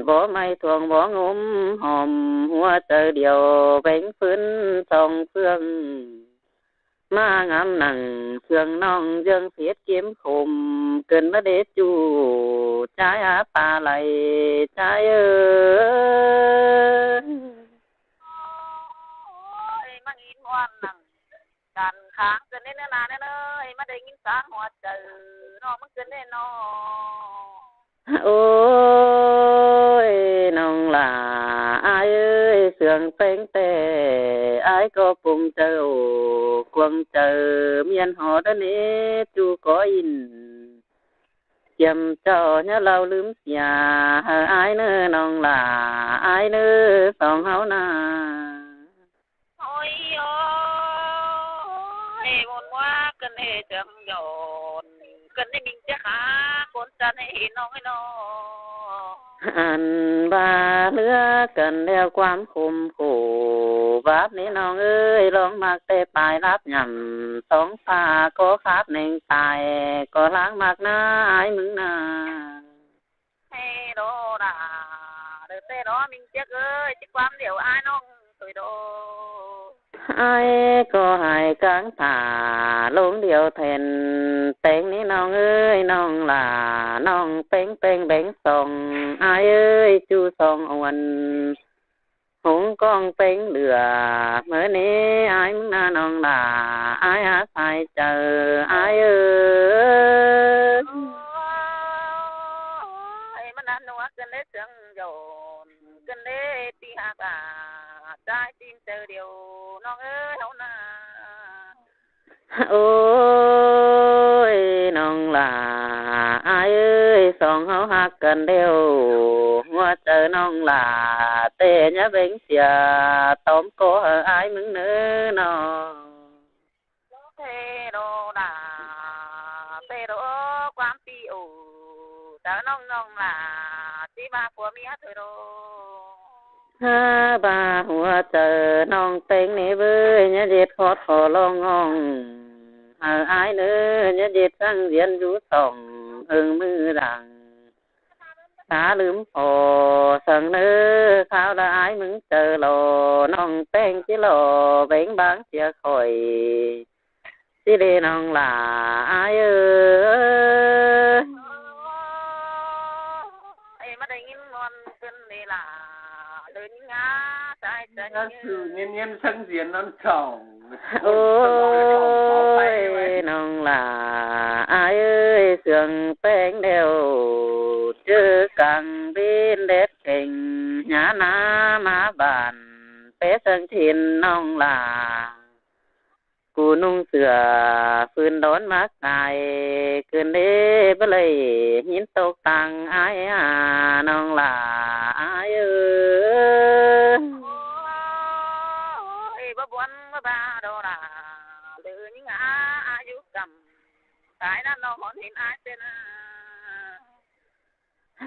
bók ꞌmạy thuông bók ꞌngốm hom, ꞌhua chaư điêu béng ꞌphớn song ꞌsướng. ꞌMá ngắm nẳng ꞌsướng ꞌnọng ꞌdương phiết ꞌkêm khôm, ꞌcứn ꞌmá đế ꞌchu, ꞌchái hák pá lai, ꞌchái ơi. Ôi, ꞌmá ꞌnghín ꞌhuôm nẳng căn kháng ꞌcứn đế ꞌnớ ꞌna ꞌnớ ơi, ꞌmá đảy ꞌnghín sán ꞌhua chaư ꞌnọ ꞌmá ꞌcứn đế ꞌnọ. Ôi, ꞌnọng lả ái ơi, ꞌsướng ꞌpéng ꞌtẹ ái ꞌcọ pông chaư ổ, cuông chaư ꞌmiên ꞌhọt ꞌnị ꞌchu ꞌcọ ꞌnhính. ꞌChiêm ꞌchọ ꞌnhá ꞌlau ꞌlứm sia hảư ái ꞌnớ ꞌnọng lả ái ꞌnớ song ꞌháu ꞌna. Ôi ôi, ꞌmôn ꞌmua ꞌcứn đế chắng dọn, ꞌcứn đế ꞌminh ꞌchớ khá ꞌcốn chăn ꞌnị ꞌnọng ơi ꞌnọ. Ăn ꞌva ꞌlứa căn ꞌlẹo ꞌquám khôm khổ, báp ꞌnị ꞌnọng ơi, ꞌlóng ꞌmặc ꞌtẹ pay láp nhẳm, song pha ꞌcọ kháp ꞌneng tai, ꞌcọ ꞌláng ꞌmặc ꞌná ái ꞌmứng ꞌna. Ê đô đà, đơ ꞌtẹ đô ꞌminh ꞌchớ ơi, ꞌchí ꞌquám điêu ái ꞌnọng thôi đô. Ái ꞌcọ hảư cang thả ꞌlống điêu then, ꞌpéng ꞌnị ꞌnọng ơi, ꞌnọng lả ꞌnọng ꞌpéng ꞌpéng béng song, ái ơi, ꞌchu song uôn. Hống ꞌcóng ꞌpéng lửa, ꞌmớ ꞌnị ái ꞌmứng ꞌna ꞌnọng lả, ái hák sai chaư, ái ơi. Ôi, ꞌmá ꞌna ꞌnua ꞌcứn đế ꞌsướng dọn, ꞌcứn đế ꞌpi hák a, ꞌchái ꞌchim chaư điêu ꞌnọng ơi ꞌháu ꞌna. Ôi, ꞌnọng lả ái ơi, song ꞌháu hák căn ꞌlẹo, ꞌhua chaư ꞌnọng lả ꞌtẹ ꞌnhá béng sia, tóm ꞌcọ hảư ái ꞌmứng ꞌnớ ꞌnọ. Ê đô đà, ê đô ꞌquám ꞌpi ổ, chaư ꞌnọng ꞌnọng lả, ꞌchí ꞌva phua ꞌmía thôi đô. Hák ꞌva ꞌhua chaư ꞌnọng ꞌpéng ꞌnị ꞌvới, ꞌnhá ꞌdệt khót khó ꞌlóng ꞌnọng, hảư ái ꞌnớ, ꞌnhá ꞌdệt săng ꞌdiến dú sỏng, ưng ꞌmự đang. Cá ꞌlứm phó săng ꞌnớ, kháo ꞌla ải ꞌmứng chaư lo, ꞌnọng ꞌpéng ꞌchí lo, béng báng sia khỏi. ꞌChí đê ꞌnọng lả ải ơi. Ê, ꞌmá đảy ꞌnghín ꞌngon ꞌcứn đê lả, đơ ꞌnhính ngá, ꞌchái ꞌchái. Ngá sư ꞌnhín ꞌnhín săng diến ꞌnón chỏng. Ôi, ꞌnọng lả ải ơi, sương ꞌpéng đeo, ꞌchớ cang bến đét kheng, nhá ná ꞌmá bản, pé săng thiên ꞌnọng lả. Cu ꞌnung sửa phưn đón mák sai, ꞌcứn đê báu đảy ꞌnhính tốc tăng ải à, ꞌnọng lả ải ơi. Ôi, báu buôn báu ba đô lả, đơ ꞌnhính ngá, ải dú căm, ꞌchái ꞌnặn ꞌnọng hón hên ải ꞌtến à.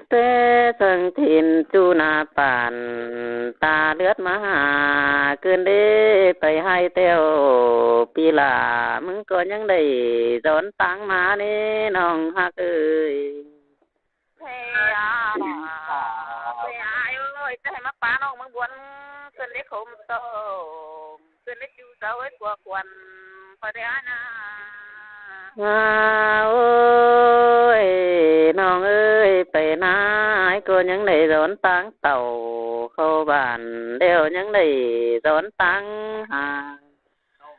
Té săng thiên ꞌchu ná pản, ta ꞌlượt ꞌmá ha, ꞌcứn đê pay ꞌhại tẻo, ꞌpi lả ꞌmứng ꞌcọ ꞌnhắng đảy dón táng ꞌmá ꞌnê ꞌnọng ꞌhặc ơi. Ê, à, ê, à, ôi, ꞌchớ ꞌhạy ꞌmá pá ꞌnọng ꞌmướng buôn, ꞌcứn đê khốm tông. Ơ, ôi, ꞌnọng ơi, pay ná ải ꞌcọ ꞌnhắng đảy dón táng tảu, khảu bản đeo ꞌnhắng đảy dón táng ha.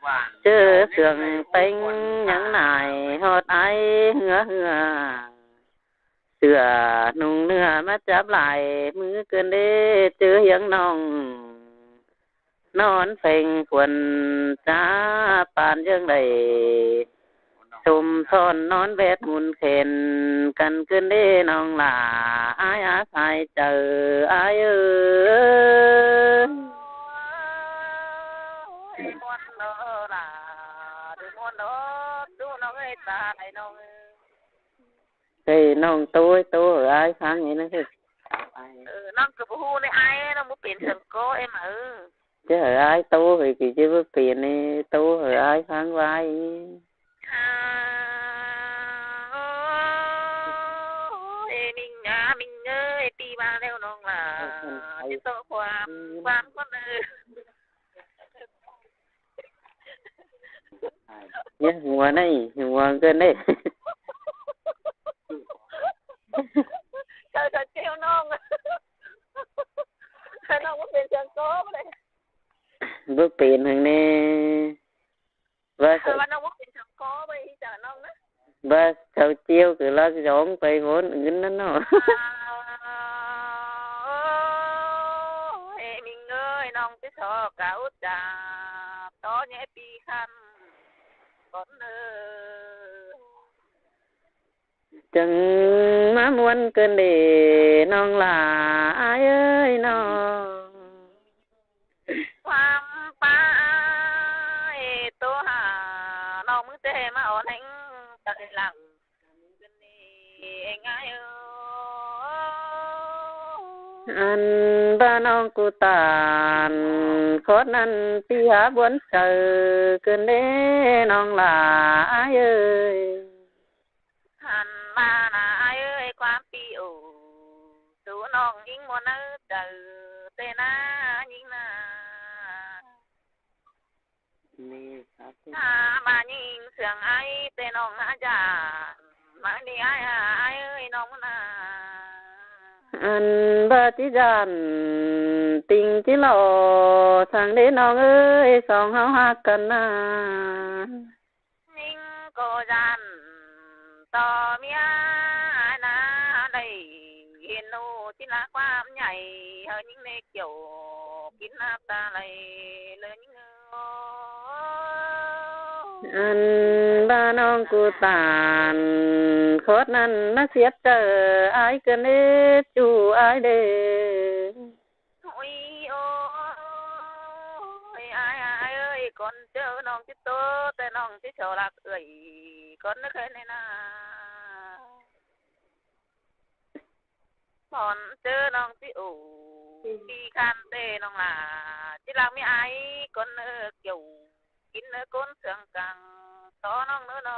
ꞌChớ sương ꞌpéng ꞌnhắng nải ꞌhọt ải ꞌhứa ꞌhứa. Sửa ꞌnung ꞌnưa ꞌmá chắp lai, ꞌmứ ꞌcứn đê ꞌchớ hiếng ꞌnọng. ꞌNón pheng khuôn chá pán ꞌdương đảy. Sôm son ꞌnón bét mun khen, căn ꞌcứn đê ꞌnọng lả ải á sai chaư ải ơi. Ê, ꞌnọng ꞌtố, ꞌtố hảư ải kháng ꞌnị ꞌnớ. Ơ, ꞌnọng ꞌcọ báu ꞌhụ ꞌnị ải, ꞌnọng báu pên săng ꞌcọ ê ꞌmá ư. Chứ hảư ải ꞌtố hảư kỉ chứ báu pên ꞌnị, ꞌtố hảư ải kháng ꞌvái. À, ôi, ê, ꞌmính à, ꞌmính ơi, pi ba ꞌlẹo ꞌnọng lả. Ơ, ơ, chứ ơ. Tók khóa, ơ, khóa ꞌcốn ơ. Nhé, hua ꞌnị, hua ꞌcốn ꞌnị. Chaư, chaư ꞌcheo ꞌnọng. Chaư ꞌnọng báu pên săng ꞌcọ ꞌnị. Báu pên hảư ꞌnị. Báu, ơ, báu ꞌnọng báu pên săng ꞌcọ báu, ꞌchớ ꞌnọng ꞌnớ. Báu, chaư ꞌcheo ꞌcọ ꞌlặc dón pay ꞌhốn ứn ꞌnặn ꞌnớ. À, ơ, ê, ꞌmính ơi, ꞌnọng ꞌchí so ꞌcọ út chạp, tó ꞌnhé pi khăn, ꞌcốn ơ. Chắng ꞌmá ꞌmuôn ꞌcứn đê ꞌnọng lả ải ơi ꞌnọng. Khóa ꞌpá ải ꞌtố hả, ꞌnọng ꞌmứ ꞌtẹ ꞌmá ón ꞌhéng tơ̆ lăng. Ăn ꞌva ꞌnọng ꞌcọ tản, khót ꞌnặn ꞌpi hák buôn chaư, ꞌcứn đê ꞌnọng lả ải ơi. Ăn ꞌva ꞌnị ải ơi, khóa ꞌpi ổ, sú ꞌnọng ꞌnhính ꞌmuôn ꞌnớ chaư, ꞌtẹ ná ꞌnhính ná. Ná ꞌva ꞌnhính sương ải, ꞌtẹ ꞌnọng ná dản, ꞌmá ꞌnị ải, ải ơi, ꞌnọng ná. Ăn ꞌva ꞌchí dản, ꞌtinh ꞌchí lo, săng đế ꞌnọng ơi, song ꞌháu ꞌhặc căn ná. ꞌNhính ꞌcọ dản, ꞌto ꞌmía ải ná đảy, hên ꞌnụ ꞌchí ꞌlạ ꞌquám nhảy, hảư ꞌnhính ꞌnê kiẻo, kin ꞌnạp ta lay, ꞌlới ꞌnhính ơ. Ăn ꞌva ꞌnọng ꞌcọ tản, khót ꞌnặn ꞌmá ꞌsiếp chaư, ải ꞌcứn đê, ꞌchu ải đê. Ôi, ôi, ải, ải ơi, ꞌcốn ꞌchớ ꞌnọng ꞌchí ꞌtố, ꞌtẹ ꞌnọng ꞌchí so ꞌlặc ơi, ꞌcốn ꞌnớ khé ꞌnị ná. ꞌCốn ꞌchớ ꞌnọng ꞌchí ổ, ꞌpi khăn ꞌtẹ ꞌnọng lả, ꞌchí ꞌlặc ꞌmí ải, ꞌcốn ꞌnớ kiẻo, kin ꞌnớ ꞌcốn sương căng, tó ꞌnọng ꞌnớ ꞌnọ.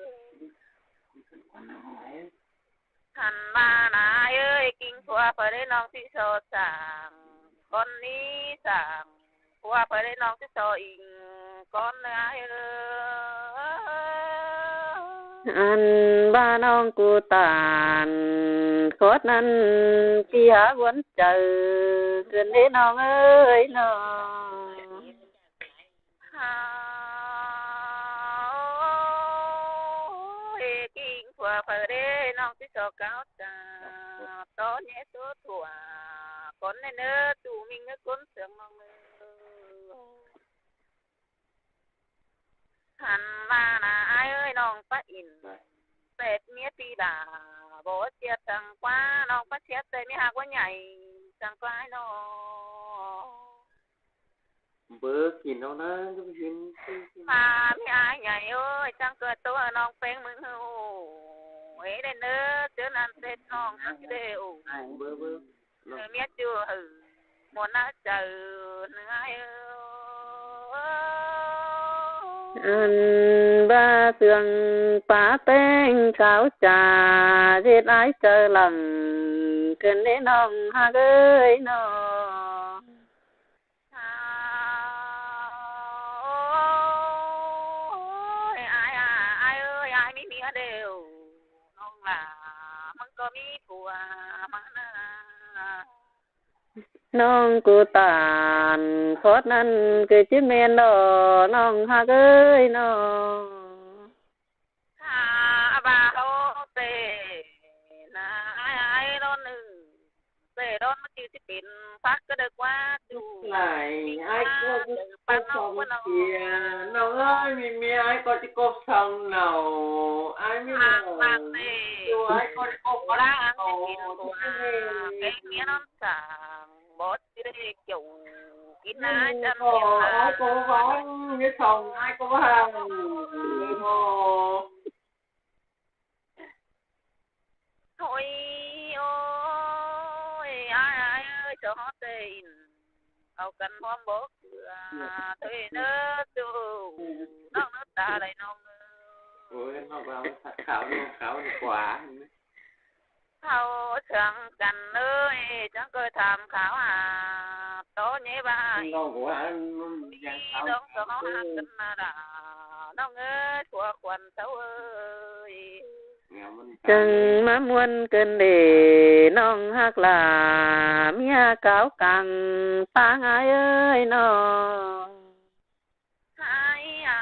Hăn ꞌva nả ai ơi, king phua phaư đé ꞌnọng ꞌchí so sảng, ꞌcốn ꞌnị sảng phua phaư đé ꞌnọng ꞌchí so ing ꞌcốn ꞌnớ ai ơi. Ăn ꞌva ꞌnọng ꞌcứ ꞌtan khót ꞌnặn ꞌchí hák ꞌguốn chaư ꞌcứn đé ꞌnọng ơi ꞌnọ. Ôi, king phua phaư đé ꞌnọng ꞌchí so cáo sa, ꞌtố ꞌnhé ꞌtố thua, ꞌcốn ꞌnị ꞌnớ, ꞌchu ꞌminh ꞌnớ ꞌcốn sương ꞌnọng ꞌnớ. Hăn ꞌva nả ai ơi, ꞌnọng pá ỉn, ꞌpẹt ꞌmía pi đa, báu ꞌchí săng ꞌquá, ꞌnọng pá ꞌchí ꞌtẹ ꞌmía hák ꞌquá nhảy, săng ꞌquá ai ꞌnọ. Báu kin ꞌnọng ꞌnớ, ꞌchí kin. Hả, ꞌmía ai nhảy ơi, chắng ꞌcọ ꞌtố ꞌnọng ꞌpéng ꞌmứng ꞌhụ. Ê, đen ꞌnớ, ꞌchớ ꞌnặn ꞌtết ꞌnọng ꞌchí đé ụ. Báu, báu. Ơ, ꞌmía ꞌchu hảư, ꞌmuôn ná chaư ꞌnớ ai ơi. Ăn ꞌva sương pá ꞌpéng kháo cha, ꞌdệt ai chaư lăng, ꞌcứn đé ꞌnọng hák ơi ꞌnọ. Ôi, ai à, ai ơi, ai ꞌmí ꞌmía đêu. ꞌNọng lả, ꞌmứng ꞌcọ ꞌmí phua ꞌmá ꞌnớ. ꞌNọng ꞌcứ ꞌtan khót ꞌnặn ꞌcứ ꞌchí ꞌmen ꞌlạ, ꞌnọng hák ơi ꞌnọ. Hả, ꞌva ꞌháu ꞌtẹ ꞌnớ ai, ai ꞌlón ꞌnưng. ꞌTẹ ꞌlón ꞌmá ꞌchư ꞌchí pên phák cá đaư ꞌquá ꞌchu. Lai, ai ꞌcọ ꞌchí cốp song sia. ꞌNọng ơi, ꞌmí ꞌmía ai ꞌcọ ꞌchí cốp song ꞌnọ. Ai ꞌmí ꞌnọng. ꞌChu ai ꞌcọ ꞌchí cốp song ꞌnọ. ꞌPéng ꞌmía ꞌnón sảng, báu ꞌchí đé kiẻo. ꞌKín ná chăm ꞌnọ, kiẻo ai ꞌcọ ꞌva, ꞌmía song ai ꞌcọ ꞌva. Ôi, ôi, ai, ai ơi, cho ꞌtẹ ỉn. Au căn ꞌhuôm báu cưa, thuê ꞌnớ ꞌchu. ꞌNọng ꞌnớ ta đảy ꞌnọng ơi. Ôi, ꞌnọng ꞌva kháo, ꞌnọng kháo ꞌnị ꞌquá. Kháo chắng căn ơi, chắng ꞌcọ tham kháo hả. ꞌTố ꞌnhé ꞌva. ꞌNọng ꞌva ăn ꞌnọng kháo. ꞌNọng ơi, phua khuôn ꞌtố ơi. Chắng ꞌmá ꞌmuôn ꞌcứn đé ꞌnọng hák lả, ꞌmía cáo căng ꞌpáng ai ơi ꞌnọ. Ai à,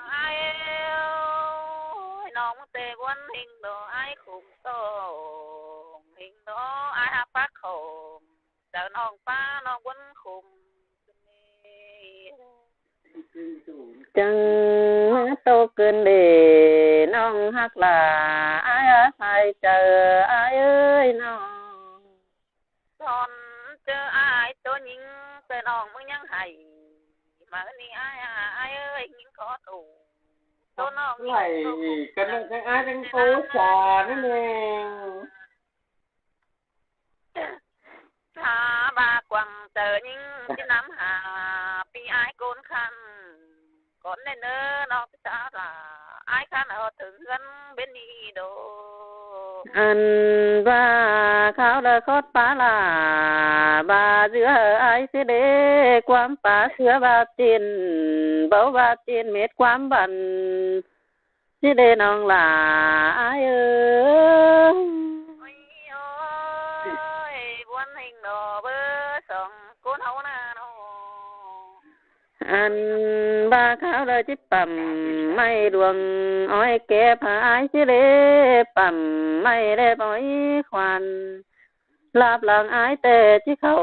ai ơi, ꞌnọng ꞌtẹ ꞌguốn ꞌhính ꞌlạ ai khum tông, ꞌhính ꞌlạ ai hák pák khum, chaư ꞌnọng ꞌpá ꞌnọng ꞌguốn khum. Chắng ꞌmứa tô ꞌcứn để ꞌnọng ꞌhặc lả ai á sai chaư ai ơi ꞌnọng. Son ꞌchớ ai tô ꞌnhính ꞌtẹ ꞌnọng ꞌmứ ꞌnhắng hảy. ꞌMự ꞌnị ai à ai ơi ꞌnhính khó tủ. Tô ꞌnọng ꞌnhính khó tủ. Hảy căn ꞌnọng chắng ai chắng tô chả ꞌnị nè. Hả, ꞌva quảng ꞌtẹ ꞌnhính ꞌchí nắm hả, ꞌpi ai ꞌcốn khăn. ꞌCốn ꞌnê ꞌnớ ꞌnọng ꞌchí chả lả, ai khăn ꞌhọt thửng ꞌhướn ꞌbến ꞌnị đô. Ăn ꞌva kháo đa khót pá lả, ꞌva ꞌdứa ai ꞌsứ đê ꞌquám pá ꞌsứa ꞌva ꞌchịn, báu ꞌva ꞌchịn mết ꞌquám băn. ꞌSứ đê ꞌnọng lả ai ơi. Ôi, ôi, buôn hình đó bơ sóng côn hấu nà nó. Ăn ꞌva kháo đa ꞌchí pẳm ꞌmạy đuông ói kép hả ai ꞌsứ đê pẳm ꞌmạy đe bói khoan. Láp lăng ai ꞌtẹ ꞌchí khảu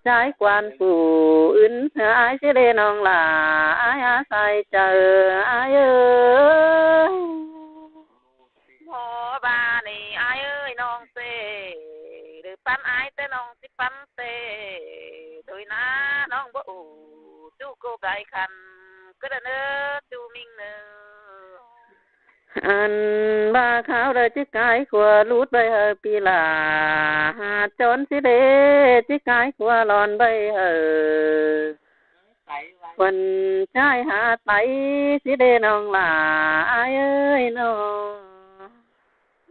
ꞌchái quan phủ ứn hả ai ꞌsứ đê ꞌnọng lả ai á sai chaư ai ơi. Hô ꞌva ꞌnị ai ơi ꞌnọng ꞌtẹ, đư păn ai ꞌtẹ ꞌnọng ꞌchí păn ꞌtẹ, thôi nà ꞌnọng báu ủ, ꞌchu cô gái khăn, ꞌcứ đa ꞌnớ ꞌchu ꞌminh ꞌnớ. Ăn ꞌva kháo đa ꞌchí cai khua lút ꞌvạy hảư ꞌpi lả, hả chón ꞌsứ đê ꞌchí cai khua lon ꞌvạy hảư. Khuôn ꞌchái hả tái ꞌsứ đê ꞌnọng lả ai ơi ꞌnọng.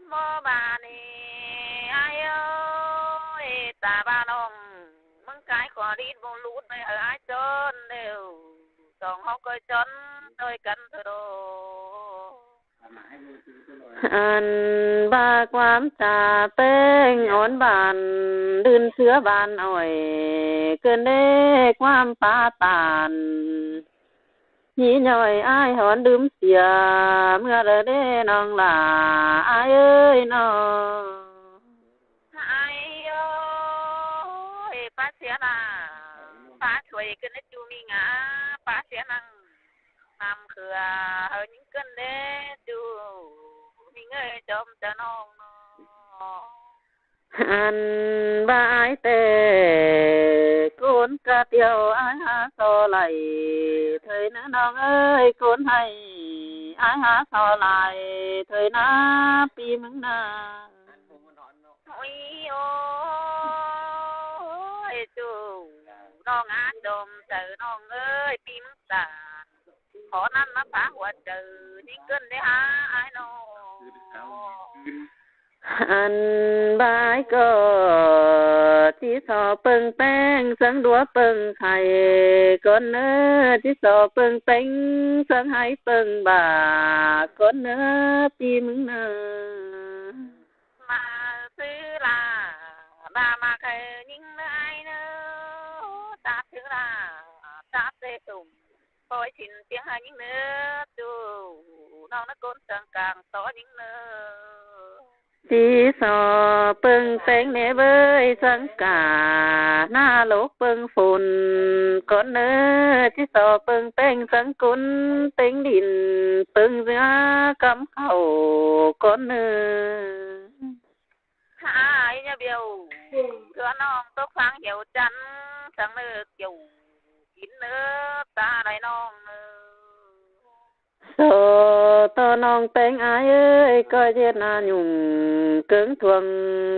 ꞌMớ ꞌva ꞌnị ai ơi, ta ꞌva ꞌnọng, ꞌmứng cai khua lít bông lút ꞌvạy hảư ai chón ꞌlẹo. Song ꞌháu ꞌcoi chón ꞌtoi căn thôi đô. Ăn ꞌva ꞌquám chả ꞌpéng ón bản, đưn ꞌsứa bản ỏi, ꞌcứn đê ꞌquám pá tản. ꞌNhí ꞌnọi ai hón đưm sia, ꞌmưa đa đê ꞌnọng lả ai ơi ꞌnọng. Ai ơi, pá sia nà, pá chuối ꞌcứn đê ꞌchu ꞌmí ngả, pá sia năng. Năm khưa hơ ꞌnhính ꞌcứn đê ꞌchu ꞌmí ngơi chom chaư ꞌnọng ꞌnọ. Ăn ꞌva ai ꞌtẹ ꞌcốn cá ꞌtiêu ai hả so lai, thôi nớ ꞌnọng ơi ꞌcốn hay ai hả so lai, thôi nà ꞌpi ꞌmứng nà. Ôi ôi, ꞌchu ꞌnọng á chom chaư ꞌnọng ơi, ꞌpi ꞌmứng ta. Khó năn ꞌmá pá hua chaư, ꞌnhính ꞌcứn đê hả ai ꞌnọng. Ăn ꞌva ai ꞌcọ ꞌchí so ꞌpơng ꞌpéng, sớng đúa ꞌpơng khay, ꞌcốn ꞌnớ ꞌchí so ꞌpơng ꞌpéng, sớng hay ꞌpơng bả, ꞌcốn ꞌnớ ꞌpi ꞌmứng nà. ꞌMá ꞌsứ ꞌla, ꞌva ꞌmá khay ꞌnhính ꞌnớ ai ꞌnớ, ta ꞌsứ ꞌla, ta ꞌtẹ sum, ꞌpoi ꞌchịn ꞌpiếng hả ꞌnhính ꞌnớ, ꞌchu ꞌnọng ꞌnớ ꞌcốn sương cang so ꞌnhính ꞌnớ. ꞌChí so ꞌpơng ꞌpéng ꞌnê ꞌvới sương cả, ꞌná lốc ꞌpơng phôn ꞌcốn ꞌnớ, ꞌchí so ꞌpơng ꞌpéng sương cún ꞌtếng đin, ꞌpơng ꞌdứa cắm khảu ꞌcốn ꞌnớ. Hả, ꞌi ꞌnhá biêu, ꞌcứa ꞌnọng tốc phang hiêu chăn, sương ꞌnớ kiêu, kín ꞌnớ ta đảy ꞌnọng ꞌnớ. So ꞌto ꞌnọng ꞌpéng ai ơi, ꞌcoi ꞌdệt nả nhung, ꞌcướng thuông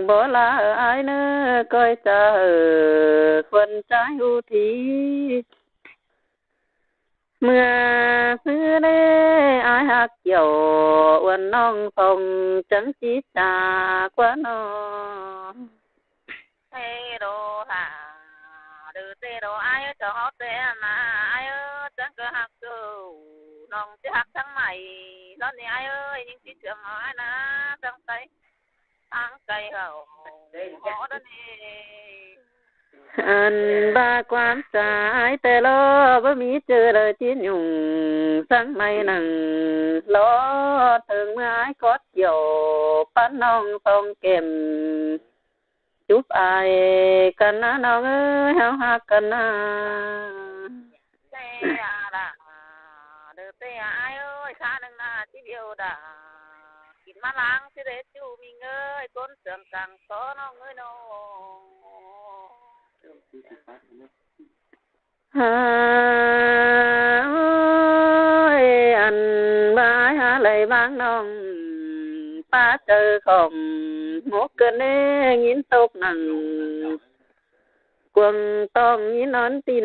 báu ꞌla ai ꞌnớ, ꞌcoi chaư khuôn ꞌchái ꞌhụ thi. ꞌMưa ꞌsứ đê ai ꞌhặc kiẻo, uôn ꞌnọng song chắng ꞌchí chả ꞌquá ꞌnọ. Tê đô hả, đư tê đô ai ơi, cho ꞌháu tê nả ai ơi, chắng ꞌcọ ꞌhặc ꞌchu ꞌnọng ꞌchí ꞌhặc chắng ꞌmạy, ꞌlón ꞌnị ai ơi, ꞌnhính ꞌchí sương ai nả chắng tay, tháng cay hảu, ó đó ꞌnị. Ăn ꞌva ꞌquám chả ai ꞌtẹ lo, báu ꞌmí ꞌchư đaư ꞌchí nhung, sương ꞌmạy nẳng lo, thơng ꞌmưa ai cót kiẻo, pán ꞌnọng song kẻm, chúp ai căn nả ꞌnọng ơi, ꞌháu ꞌhặc căn nả. Tê à đa, Ê, ai ơi, khả năng là tiếp yêu đã. Kín má láng chứ đấy chú mình ơi, con sướng cẳng tó nó người nó. Hả ơi, ăn bái hả lấy bang nong, pa trời khổng, mốt cơn ê, nghìn tộc nặng. Cuông tong nhìn nón tin,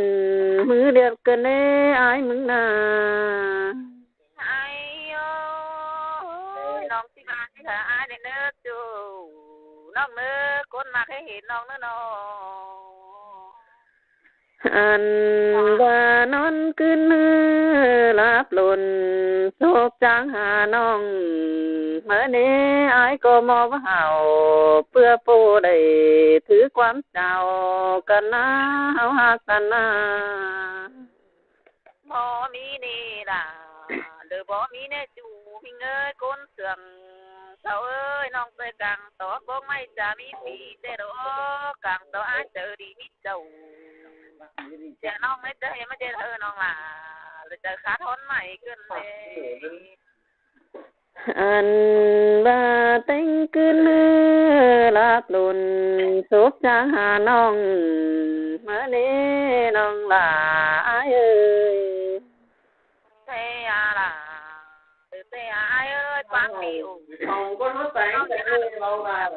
mưa điệp cơn ê, ai mừng nà. Ai ơi, nong tí ba tí hả ai để nơ chú. Nong nơ, con mà cái hệt nong nơ nong. Ăn ba nón cưng nơ lạp lộn, sốp chang hả nong. Mơ nê ai có mò hảo, pưa pô đẩy thứ quán chào, cắn ná hảo hả săn ná. Bố mi nê là, đứa bố mi nê chú Minh ơi, con sướng. Sao ơi, nong tơi cẳng tó, bố mày chả mi phi tê đó, cẳng tó ai chớ đi mi chầu. Chả nong mày chớ, mày chớ thơ nong là, đứa chớ khát hôn mày cơn lê. Ăn ba téng cưng nơ lạp lộn, sốp chang hả nong, mơ nê nong là ai ơi. Thế à là, từ thế à ai ơi, bác đi ủng. Không có lúa sáng, cái ơi, lâu mà.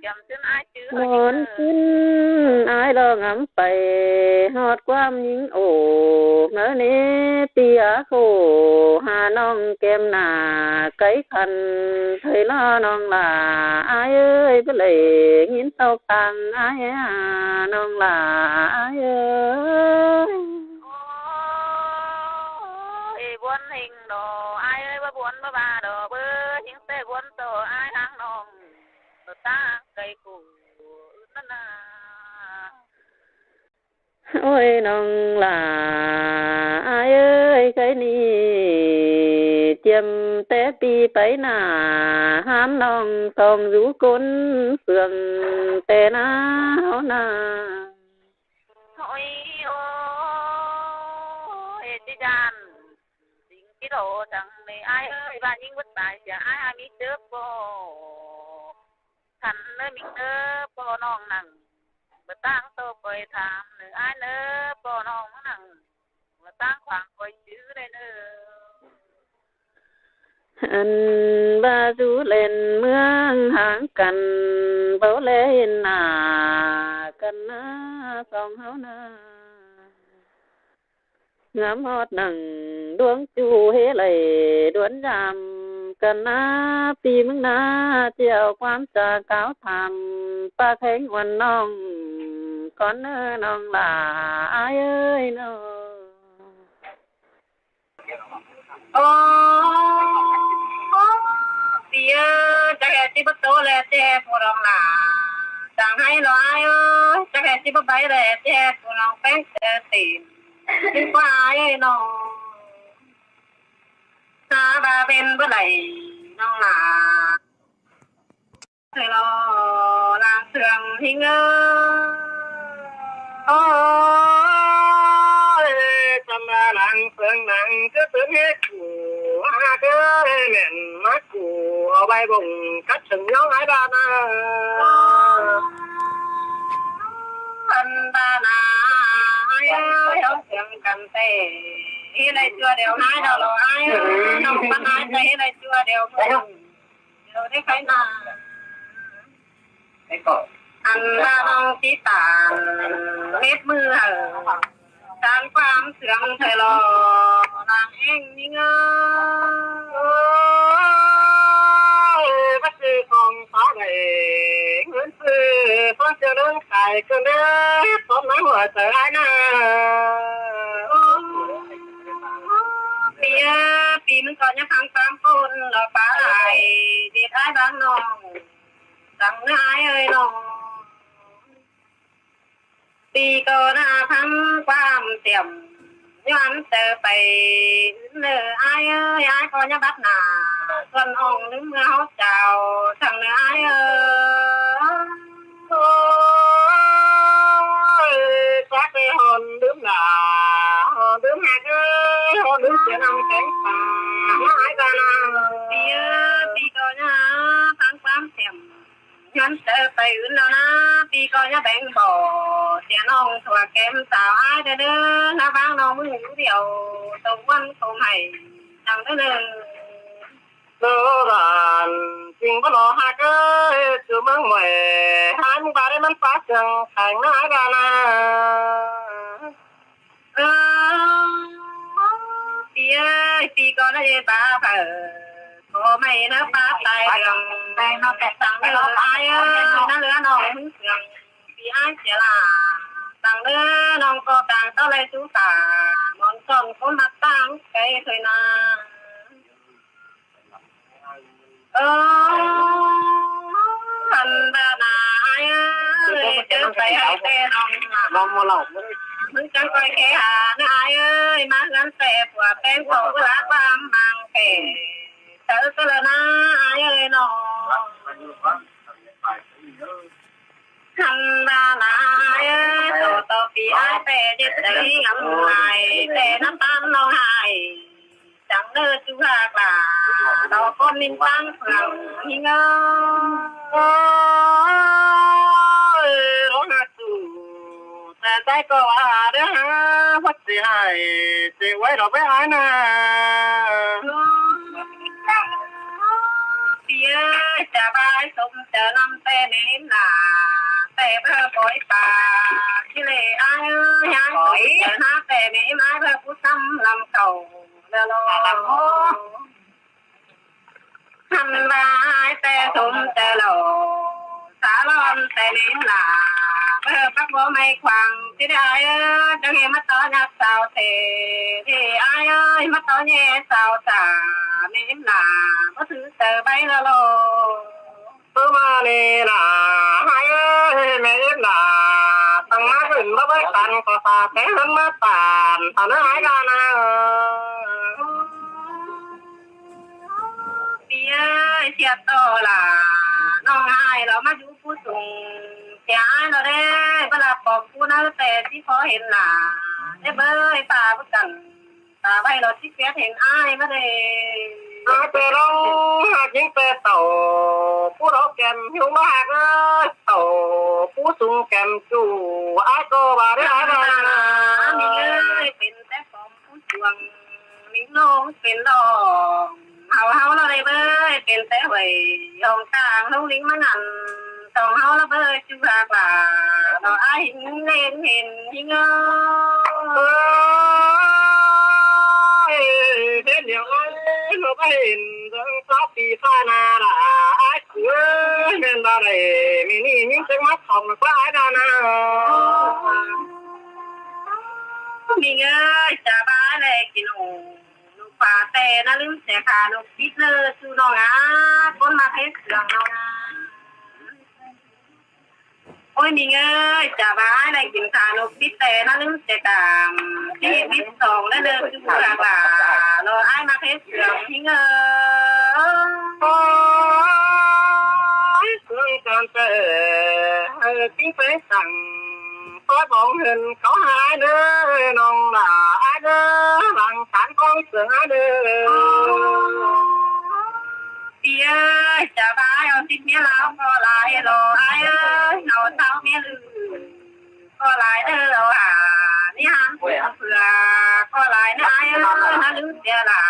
Dăm chân ai chứ. Nón cưng ai lo ngắm pay, hót quam nhính ổ, mơ nê tia khổ, hà nong kem nà, cái khăn, thầy lo nong là ai ơi, bơ lệ, nghìn tộc tăng ai à, nong là ai ơi. Ôi, buôn hình đó, ai ơi, bơ buôn bơ ba đó, bơ hình tê buôn tổ, ai hàng nong, bơ ta cây củ, ướt năn nà. Ôi, nong là ai ơi, cái ni, chiêm té pi pay nà, hám nong tong rú cốn phường té ná háo nà. Ôi, ôi, chị Jan, chính cái đồ thằng này ai ơi, bà Nhung bất tài, chả ai, ai mi trước cô. Khăn nơ minh nơ pô nong nẳng, bơ tang tô pơi tham nơ ai nơ pô nong nẳng, bơ tang khoang pơi chứ đây nơ. Ăn ba du lên mương hàng căn, bố lên nà căn ná song háo nà. Ngắm hót nẳng đuống chu hế lầy đuốn dăm, căn ná pi mưng ná chiêu quán trà cáo tham, pa kheng uôn nong, con ơ nong là ai ơi nong. Ô, pi ơ, chắc là chỉ bắt tố là che phù lòng là, chẳng hay lo ai ơi, chắc là chỉ bắt bấy là che phù lòng phép, ờ, tìm. Chứ có ai ơi nong. Xa ba bên bơ đẩy nong là. Thầy lo làng sương hinh ơ. Ôi, tâm là làng sương nắng cứ sướng hết củ, ha cứ mẹn mát củ, ở bay bồng cắt sừng nhau hai ba na. Ăn ba na, ai ơi, ông sương cần tê, hi này chùa đều hai đâu lo ai ơi, ông bắt ai tê hi này chùa đều mừng. Ăn ba nong tí tản, mết mưa hở. Tán quam sương thời lo, làng eng mi ngơ. Ôi, bắt sư con có gầy, ngươn sư, con chưa lớn cài cơn đế, con nói hòa sở ai nè. Pi ơ, pi mưng có nhá tháng tám con, lo phá lại, đi thái bán nong. Săng nai ơi nong. Pi ko na thăm quam tiệm. Nhoan tơ pay nơ ai ơi, ai ko nhá bắt nà. Xuân ong nứng háo chào, săng nơ ai ơi. Ôi, quát cái hòn đứm nà, hòn đứm hạt ơi. Năm kéng pả, ái ꞌva ꞌnớ. ꞌPi ơi, ꞌpi ꞌcọ ꞌnhá ꞌphắng ꞌquám thẻm. ꞌNhắng ꞌchớ pay ứn ꞌnớ ꞌna, ꞌpi ꞌcọ ꞌnhá béng bók sia ꞌnọng sua kém sáo ái đaư đaư, ꞌná ꞌváng ꞌnọng ꞌmướng điêu, tông ꞌquám tông hảy, chắng đaư đaư. Đaư đản, ꞌchính báu lo ꞌhặc ới, ꞌchu ꞌmướng mỏi, ái ꞌmướng ꞌva đé ꞌmắn pá sương, kheng ꞌnớ ái ꞌva ꞌnớ. Ơ, ꞌpi ơi, ꞌpi ꞌcọ ꞌnhá ꞌdệt ba phaư, ꞌcọ ꞌmạy ꞌnớ pá tai đường, tẳng ꞌnớ ái ơi, ꞌnớ ꞌlứa ꞌnọng ꞌmướng sương, ꞌpi ái sia ꞌlạ, tẳng ꞌnớ ꞌnọng ꞌcọ tẳng ꞌtó ꞌlạy sú pả, ꞌmón son ꞌcốn ꞌmặc ꞌtáng, cái thôi ꞌna. Ơ, ăn ꞌva ꞌnớ ái ơi, ꞌchớ pay ái ꞌtẹ ꞌnọng ꞌmá. ꞌMướng chắng ꞌcoi khe ha ꞌnớ ái ơi, ꞌmá ꞌhướn ꞌtẹ pua ꞌpéng khong ꞌcứ ꞌlạ ꞌquám mang pé. Chaư ꞌcứ ꞌlạ ꞌnớ ái ơi ꞌnọ. Ăn ꞌva ꞌnớ ái ơi, ꞌto ꞌto ꞌpi ái ꞌtẹ ꞌdệt đaư ngắm lai, ꞌtẹ ꞌnắm ꞌtáng ꞌnọng ꞌhại. Chắng đaư ꞌchu ꞌhặc ꞌlạ, ꞌto ꞌcốn ꞌminh ꞌpáng phượng ꞌhinh ơi. Ôi, ꞌló ꞌhặc ꞌchu, ꞌtẹ ꞌchái ꞌcọ ꞌva đaư hả, ꞌhuột sia hảy, sia uối lo báu ái ꞌnớ. ꞌPi ơi, chả ꞌva ái sôm chaư ꞌnặm ꞌtẹ ꞌmí ꞌnạ, ꞌtẹ báu bói pá, ꞌchí ꞌlẹ ái ơi, ái sôm chaư ꞌnạ ꞌtẹ ꞌmí ái báu pú ꞌsắm ꞌlắm khảu, ꞌlẹ lo. Ăn ꞌva ái ꞌtẹ sôm chaư lo, sa ꞌlón ꞌtẹ ꞌmí ꞌnạ, báu pắc báu ꞌmạy khoang, ꞌchí đaư ái ơi, chắng ꞌhế ꞌmá tó ꞌnhạp sao ꞌtẹ, ꞌchí ái ơi, ꞌmá tó ꞌnhé sao sa, ꞌmí ꞌnạ, báu thứ chaư báu lo lo. Báu ꞌmá ꞌnị ꞌnạ, ái ơi, ꞌmí ꞌnạ, tẳng ꞌmá ứn báu báu căn ꞌcọ sa té ꞌhướn ꞌmá tản, tản ꞌnớ ái ꞌva ꞌnớ. ꞌPi ơi, sia ꞌto ꞌlạ, ꞌnọng ái lo ꞌmá dú pú sung, sia ái lo đé, báu ꞌlạ pom pú ꞌnớ ꞌtẹ ꞌchí khó hên ꞌnạ, đé bới pá báu căn, ta ꞌvạy lo ꞌchí khék hên ái ꞌmá đé. Ái ꞌtẹ ꞌlống ꞌhặc ꞌnhính ꞌtẹ tảu, pú lo kẻm hiu ꞌmá ꞌhặc ới, tảu pú sung kẻm ꞌchu, ái ꞌcọ ꞌva đé ái ꞌva ꞌnớ. ꞌMí ơi, pên té pom pú suông, ꞌmí ꞌlống pên lo. Hảu ꞌháu lo đé bới, pên té huối, ꞌdọn ꞌtáng ꞌlống ꞌlính ꞌmá ngăn, tỏng ꞌháu lo bới ꞌchu ꞌhặc ꞌlạ, lo ái ꞌhính ꞌlến hên ꞌhính ơ. Ơi, hên điêu ơi, lo báu hên, dơng tó pi pha na la, ái ꞌcứ ơi, ꞌmen ꞌva đảy, ꞌmí ꞌnị ꞌnhính chếng mắc khong ꞌva ái ꞌva ꞌnớ. ꞌMí ơi, chả ꞌva ái ꞌlẹ kin ổ. ꞌNụ pá ꞌtẹ ꞌná ꞌlứm sia khả ꞌnụ pít ꞌnớ ꞌchu ꞌnọng a, ꞌcốn ꞌmặc hết sương ꞌnọng a. Ôi ꞌmí ơi, chả ꞌva ái ꞌlẹ kin khả ꞌnụ pít ꞌtẹ ꞌná ꞌlứm sia khả, pít pít song ꞌnớ ꞌnớ ꞌchu ꞌva ꞌva, lo ái ꞌmặc hết sương ꞌhính ơ. Ôi, sương chan ꞌtẹ, ơi, kin phé săng. Khói bóng hên có hai đứa, nòng là ai đứa, làng cán con sướng ai đứa. ꞌPi ơi, chả ꞌva ái ꞌo sít ꞌmía ꞌláo ꞌcọ lai lo ai ơi, ꞌnọ ꞌsáo ꞌmía ꞌlự ꞌcọ lai đơ lo hả, ꞌnị hán ꞌcọ phưa ꞌcọ lai ꞌnị ai ơi, hán ꞌlự sia là.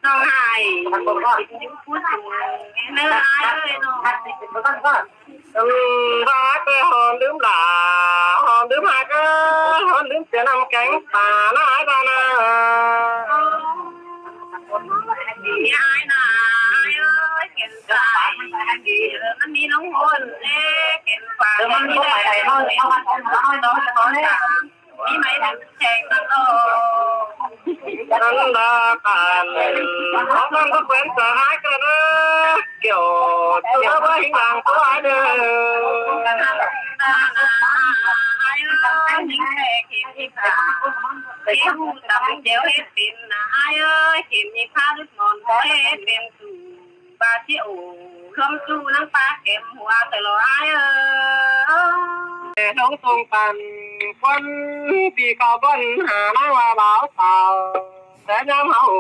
ꞌNọng ải, kin dú pú sung ꞌnớ ai ơi ꞌnọng. Ừm, ꞌva ái ꞌtẹ hon ꞌlứm lả, hon ꞌlứm ꞌhặc ới, hon ꞌlứm sia ꞌnặm kéng pả ꞌnớ ai ꞌva ꞌnớ. ꞌNị ai ꞌnớ ai ơi, kin sai, ơ, ꞌmắn ꞌmí ꞌlống ꞌhôn ꞌlẹ, kin pả, kin ꞌmí ꞌlẹ, kin ꞌmí ꞌlống ꞌhôn ꞌlẹ. ꞌMí ꞌmạy đăng cheng ꞌnặn ꞌnọ. ꞌNặn đa cản, khong ꞌcọn báu quen sia ái ꞌcọ ꞌnớ, kiểu, ꞌchu ꞌva ꞌhính lăng ꞌcọ ái đơ. Ai ơi, ꞌnhính ꞌtẹ kin ꞌnị pha. ꞌChiếng hu tăm cheo hết pên ꞌnớ ai ơi, kin ꞌnị pha đứt mòn bói hết pên ꞌchu. Ba ꞌchí ổ, ꞌlóm ꞌchu ꞌnăng pá kẻm hua ꞌtẹ lo ai ơ. Ê, ꞌlống sông păn, Quan pi khảu quan hả ꞌnáng ꞌva báo cáo. Té ꞌnhắng hảư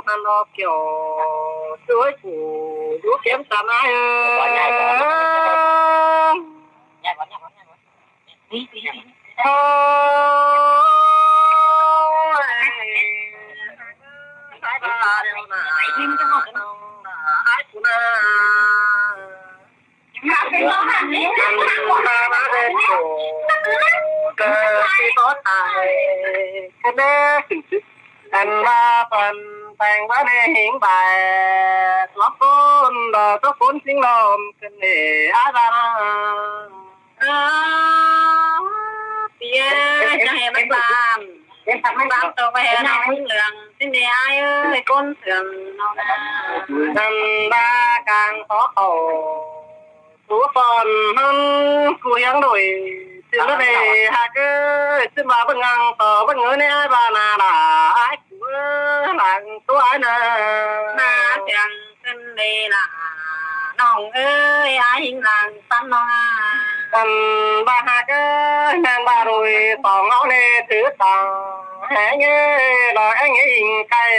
ꞌhăn ók kiẻo, ꞌchu ới phủ, dú kiêm sắm ai ơi. Ôi, ai ba đeo na, ai phủ na. Ăn ba ba đen khổ, cờ khi có tài, cái bé khửn chức. Ăn ba phần tàng ba nê hính bài, lót cốn đò tốc cốn chính lòm, cần để ai ba na. Ơ, tía, cho hè bác làm. Bác tôi phải hè lòng lương, xin để ai ơi, cốn sướng nó na. Ăn ba càng có khổ. Tú son ꞌhướn cu hiếng đuổi, ꞌsịn ꞌmá đê hák ới, ꞌsịn ba bớng ngăng tỏ bớng ngớ ꞌnị ai ba na đa, ai cu ới, lăng tú ai na. Na tiang ꞌcứn đê lả, ꞌnọng ơi, ai hính lăng sắn ꞌnọng a. Ăn ba hák ới, ꞌmen ba đuổi, song ꞌháu ꞌnị thứ tỏ. Hé nghe lo é nghe inh cay,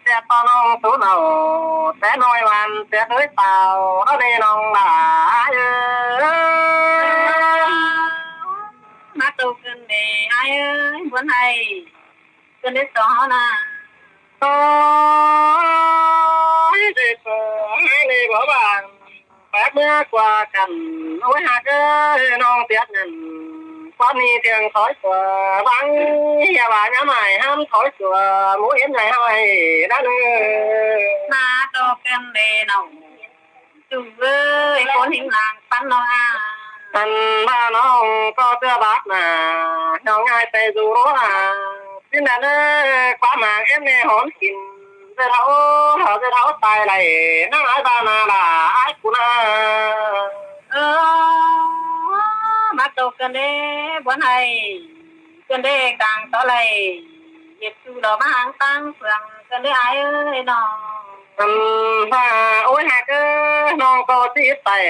ꞌchẹ to ꞌnọng sú nảu, té ꞌnọi ꞌvan ꞌchẹ ới tao, ꞌháu ꞌnị ꞌnọng đa ai ơi. Bác tôi ꞌcứn đê ai ơi, buôn hay. ꞌCứn đê song ꞌháu na. Ôi, dê song ꞌháu ꞌnị báu bang. Bác ꞌmứa ꞌquá căn, ôi hák ới, ꞌnọng tiết ngăn. Quan ꞌnị thiêng thói sửa, bang, hia ba nhá mai hám thói sửa, mú yến nhảy ꞌháu ai, đá nư. Na tô ken đê ꞌnọng. Chủ ơi, cốn hính lăng sắn ꞌnọng a. Ăn ba ꞌnọng có tưa bác na, ꞌnọng ai pay dù rố a. Xin đa nư, ꞌquá mảng em nê hón kín. Dưa tháo, tháo dưa tháo tài lầy, ꞌnáng ai ba na đa, ai cu na. Ơ, bác tô ken đê, buôn hay. ꞌCứn đê cang tó lầy, hiệt su đó bác háng tăng phường, ꞌcứn đê ai ơi ꞌnọng. Ăn ba, ôi hák ới, ꞌnọng có ꞌchí ꞌtẹ,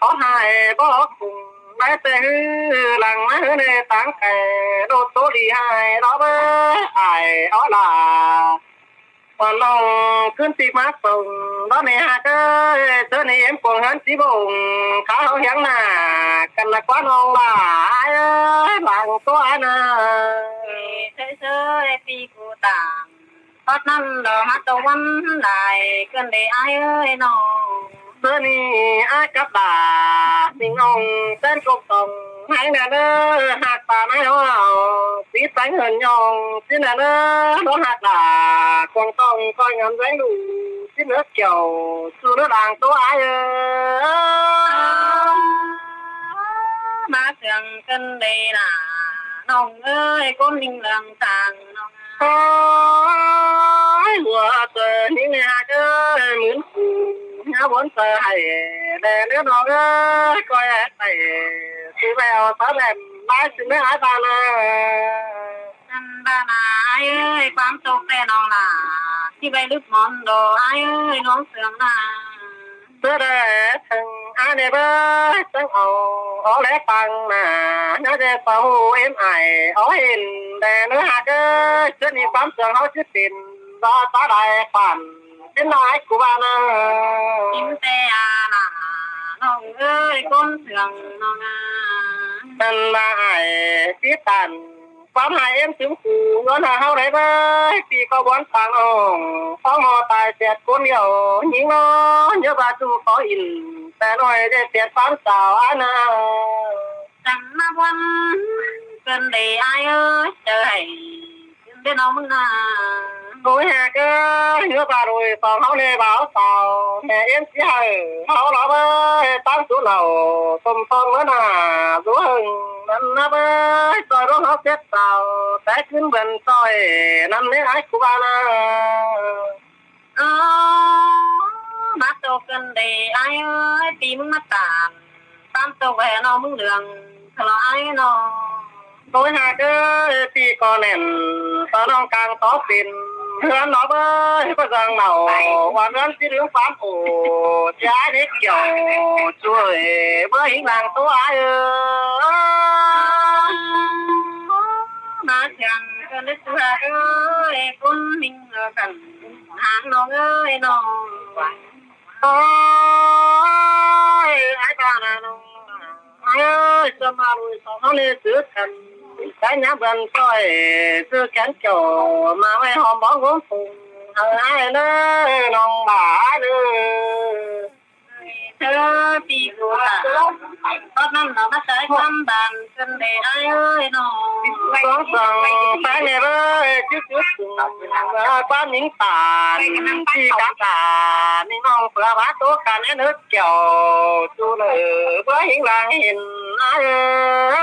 có hai bó khủng, bái xe hứ, lăng ꞌmá hứ nê táng kẻ, đô tố đi hai, đó bớ, ai, ó là. Quan ꞌnọng ꞌcứn ꞌtị ꞌmá sông, đó ꞌnị hák ới, ꞌchớ ꞌnị em cuông ꞌhướn ꞌchí bông, khá ꞌháu hiếng na, căn là quan ꞌnọng là ai ơi, lăng tua ai na. Ê, thế giới pi cu tàng, thoát năm đó hát tô văn đài, ꞌcứn đê ai ơi ꞌnọng. ꞌCớ ꞌnị ai cắp đa, ꞌnị ꞌnọng ꞌtến cốc tòng, háng đa nư, hák ta nái hó hảư, tí tánh hơn ꞌnọng, tí đa nư, nó hák đa, cuông tòng, coi ngắm dáng đủ, tí nớ kiểu, su nớ đang tố ai ơi. Bác sướng ꞌcứn đê lả, ꞌnọng ơi, cốn ꞌnịnh lăng tàng ꞌnọng. Ôi, hua tơ ꞌnịnh hák ới, mướn phủ, nhá bốn tơ hảy, đe nớ ꞌnọng ơi, coi hé tảy, su bèo sá bèm, bái xin nớ ai ba na. Ăn ba na ai ơi, quán tốc ꞌtẹ ꞌnọng lả, ꞌchí bay lứp món đồ ai ơi, ꞌnọng sướng na. Tớ đe thăng ai nê bớ, chắng au, ó lé păng na, nhá dê pau hô êm ải, ó hên, đe nớ hák ới, ꞌchớ ꞌnị quán sướng ꞌháu ꞌchí pên, do tá đài khoản, ꞌchí nói cu ba na. Im ꞌtẹ a na, ꞌnọng ơi, cốn sướng ꞌnọng a. Ăn ba ai, ꞌchí tản, quán hai êm chứng phủ, ꞌnhón hả ꞌháu đảy bới, pi có bón pang ong, phóng mò tài tiệt cốn điệu, nhính nó, nhớ ba chu có ỉn, ꞌtẹ ꞌnọi dê tiệt phán xào ai na. Chắng ꞌmá bón, ꞌcứn đê ai ơi, chớ hảy, ꞌcứn đê ꞌnọng ꞌmứng na. Ôi hák ới, nhớ ba đuổi song ꞌháu nê báo xào, mẹ êm ꞌchí hảư, ꞌháu ló bới, táng sú nảu, tôm tôm ꞌmứa na, dú hưng, ꞌnặn ꞌná bới, ꞌsội ꞌluống ꞌháu ꞌtiết xào, té ꞌcứn bươn ꞌsội, ꞌnặn ꞌmế ai cu ba na. Ơ, bác tô ꞌcứn đê ai ơi, pi ꞌmứng ꞌmá tản, tản tô ꞌvẹ ꞌnọng ꞌmứng lương, thả lo ai ꞌnọng. Ôi hák ới, pi có nẻn, tó ꞌnọng cang tó pên, ꞌhướn nó bới, có dang nảu, ꞌquá ꞌhướn ꞌchí lướng phán ổ, ꞌchí ai đế kiểu, chuối, bới hính lăng tô ai ơi. Ơi, ꞌcốn ꞌmính căn háng ꞌnọng ơi ꞌnọng. Ôi, ải ꞌva ꞌnọng ơi, ꞌchớ ꞌma lui song ꞌháu ꞌnị ꞌchư căn, cái nhá bươn ꞌsội, ꞌchư kén kiẻo ꞌma ꞌvạy hom bóng gốm phung, hảư ải ꞌnớ ꞌnọng bả ꞌnớ. Thơ pi cô ta, tót ꞌnặn nó ꞌmá ꞌchái ꞌquám ban, ꞌcứn đê ải ơi ꞌnọng. Song song, pái ꞌnị bới, ꞌchư ꞌchư sung, ꞌquám ꞌmính tản, ꞌchí cắp tản, ꞌmính ꞌnọng ꞌpưa bá ꞌtố căn ꞌnớ kiẻo, ꞌchu lơ bới ꞌhính lăng hên ải ơi.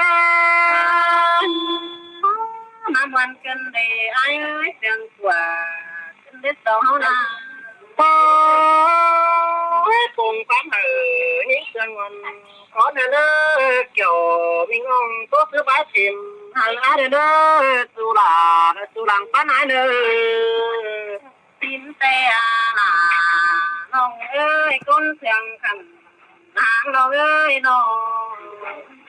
ꞌMá ꞌmuôn ꞌcứn đê ải ơi, siêng ꞌquá ꞌcứn đê song ꞌháu ꞌna. Ôi, phung ꞌquám hảư ꞌhính siêng ꞌmuôn, có ꞌnớ ꞌnớ kiẻo, ꞌmính ꞌnọng ꞌtố ꞌchư bái phim, hảư ải ꞌnớ ꞌnớ, ꞌchu lăng, ꞌchu lăng ꞌpắn ải ꞌnớ. Tin té a nả, ꞌnọng ơi, ꞌcốn siêng căn háng ꞌnọng ơi ꞌnọng.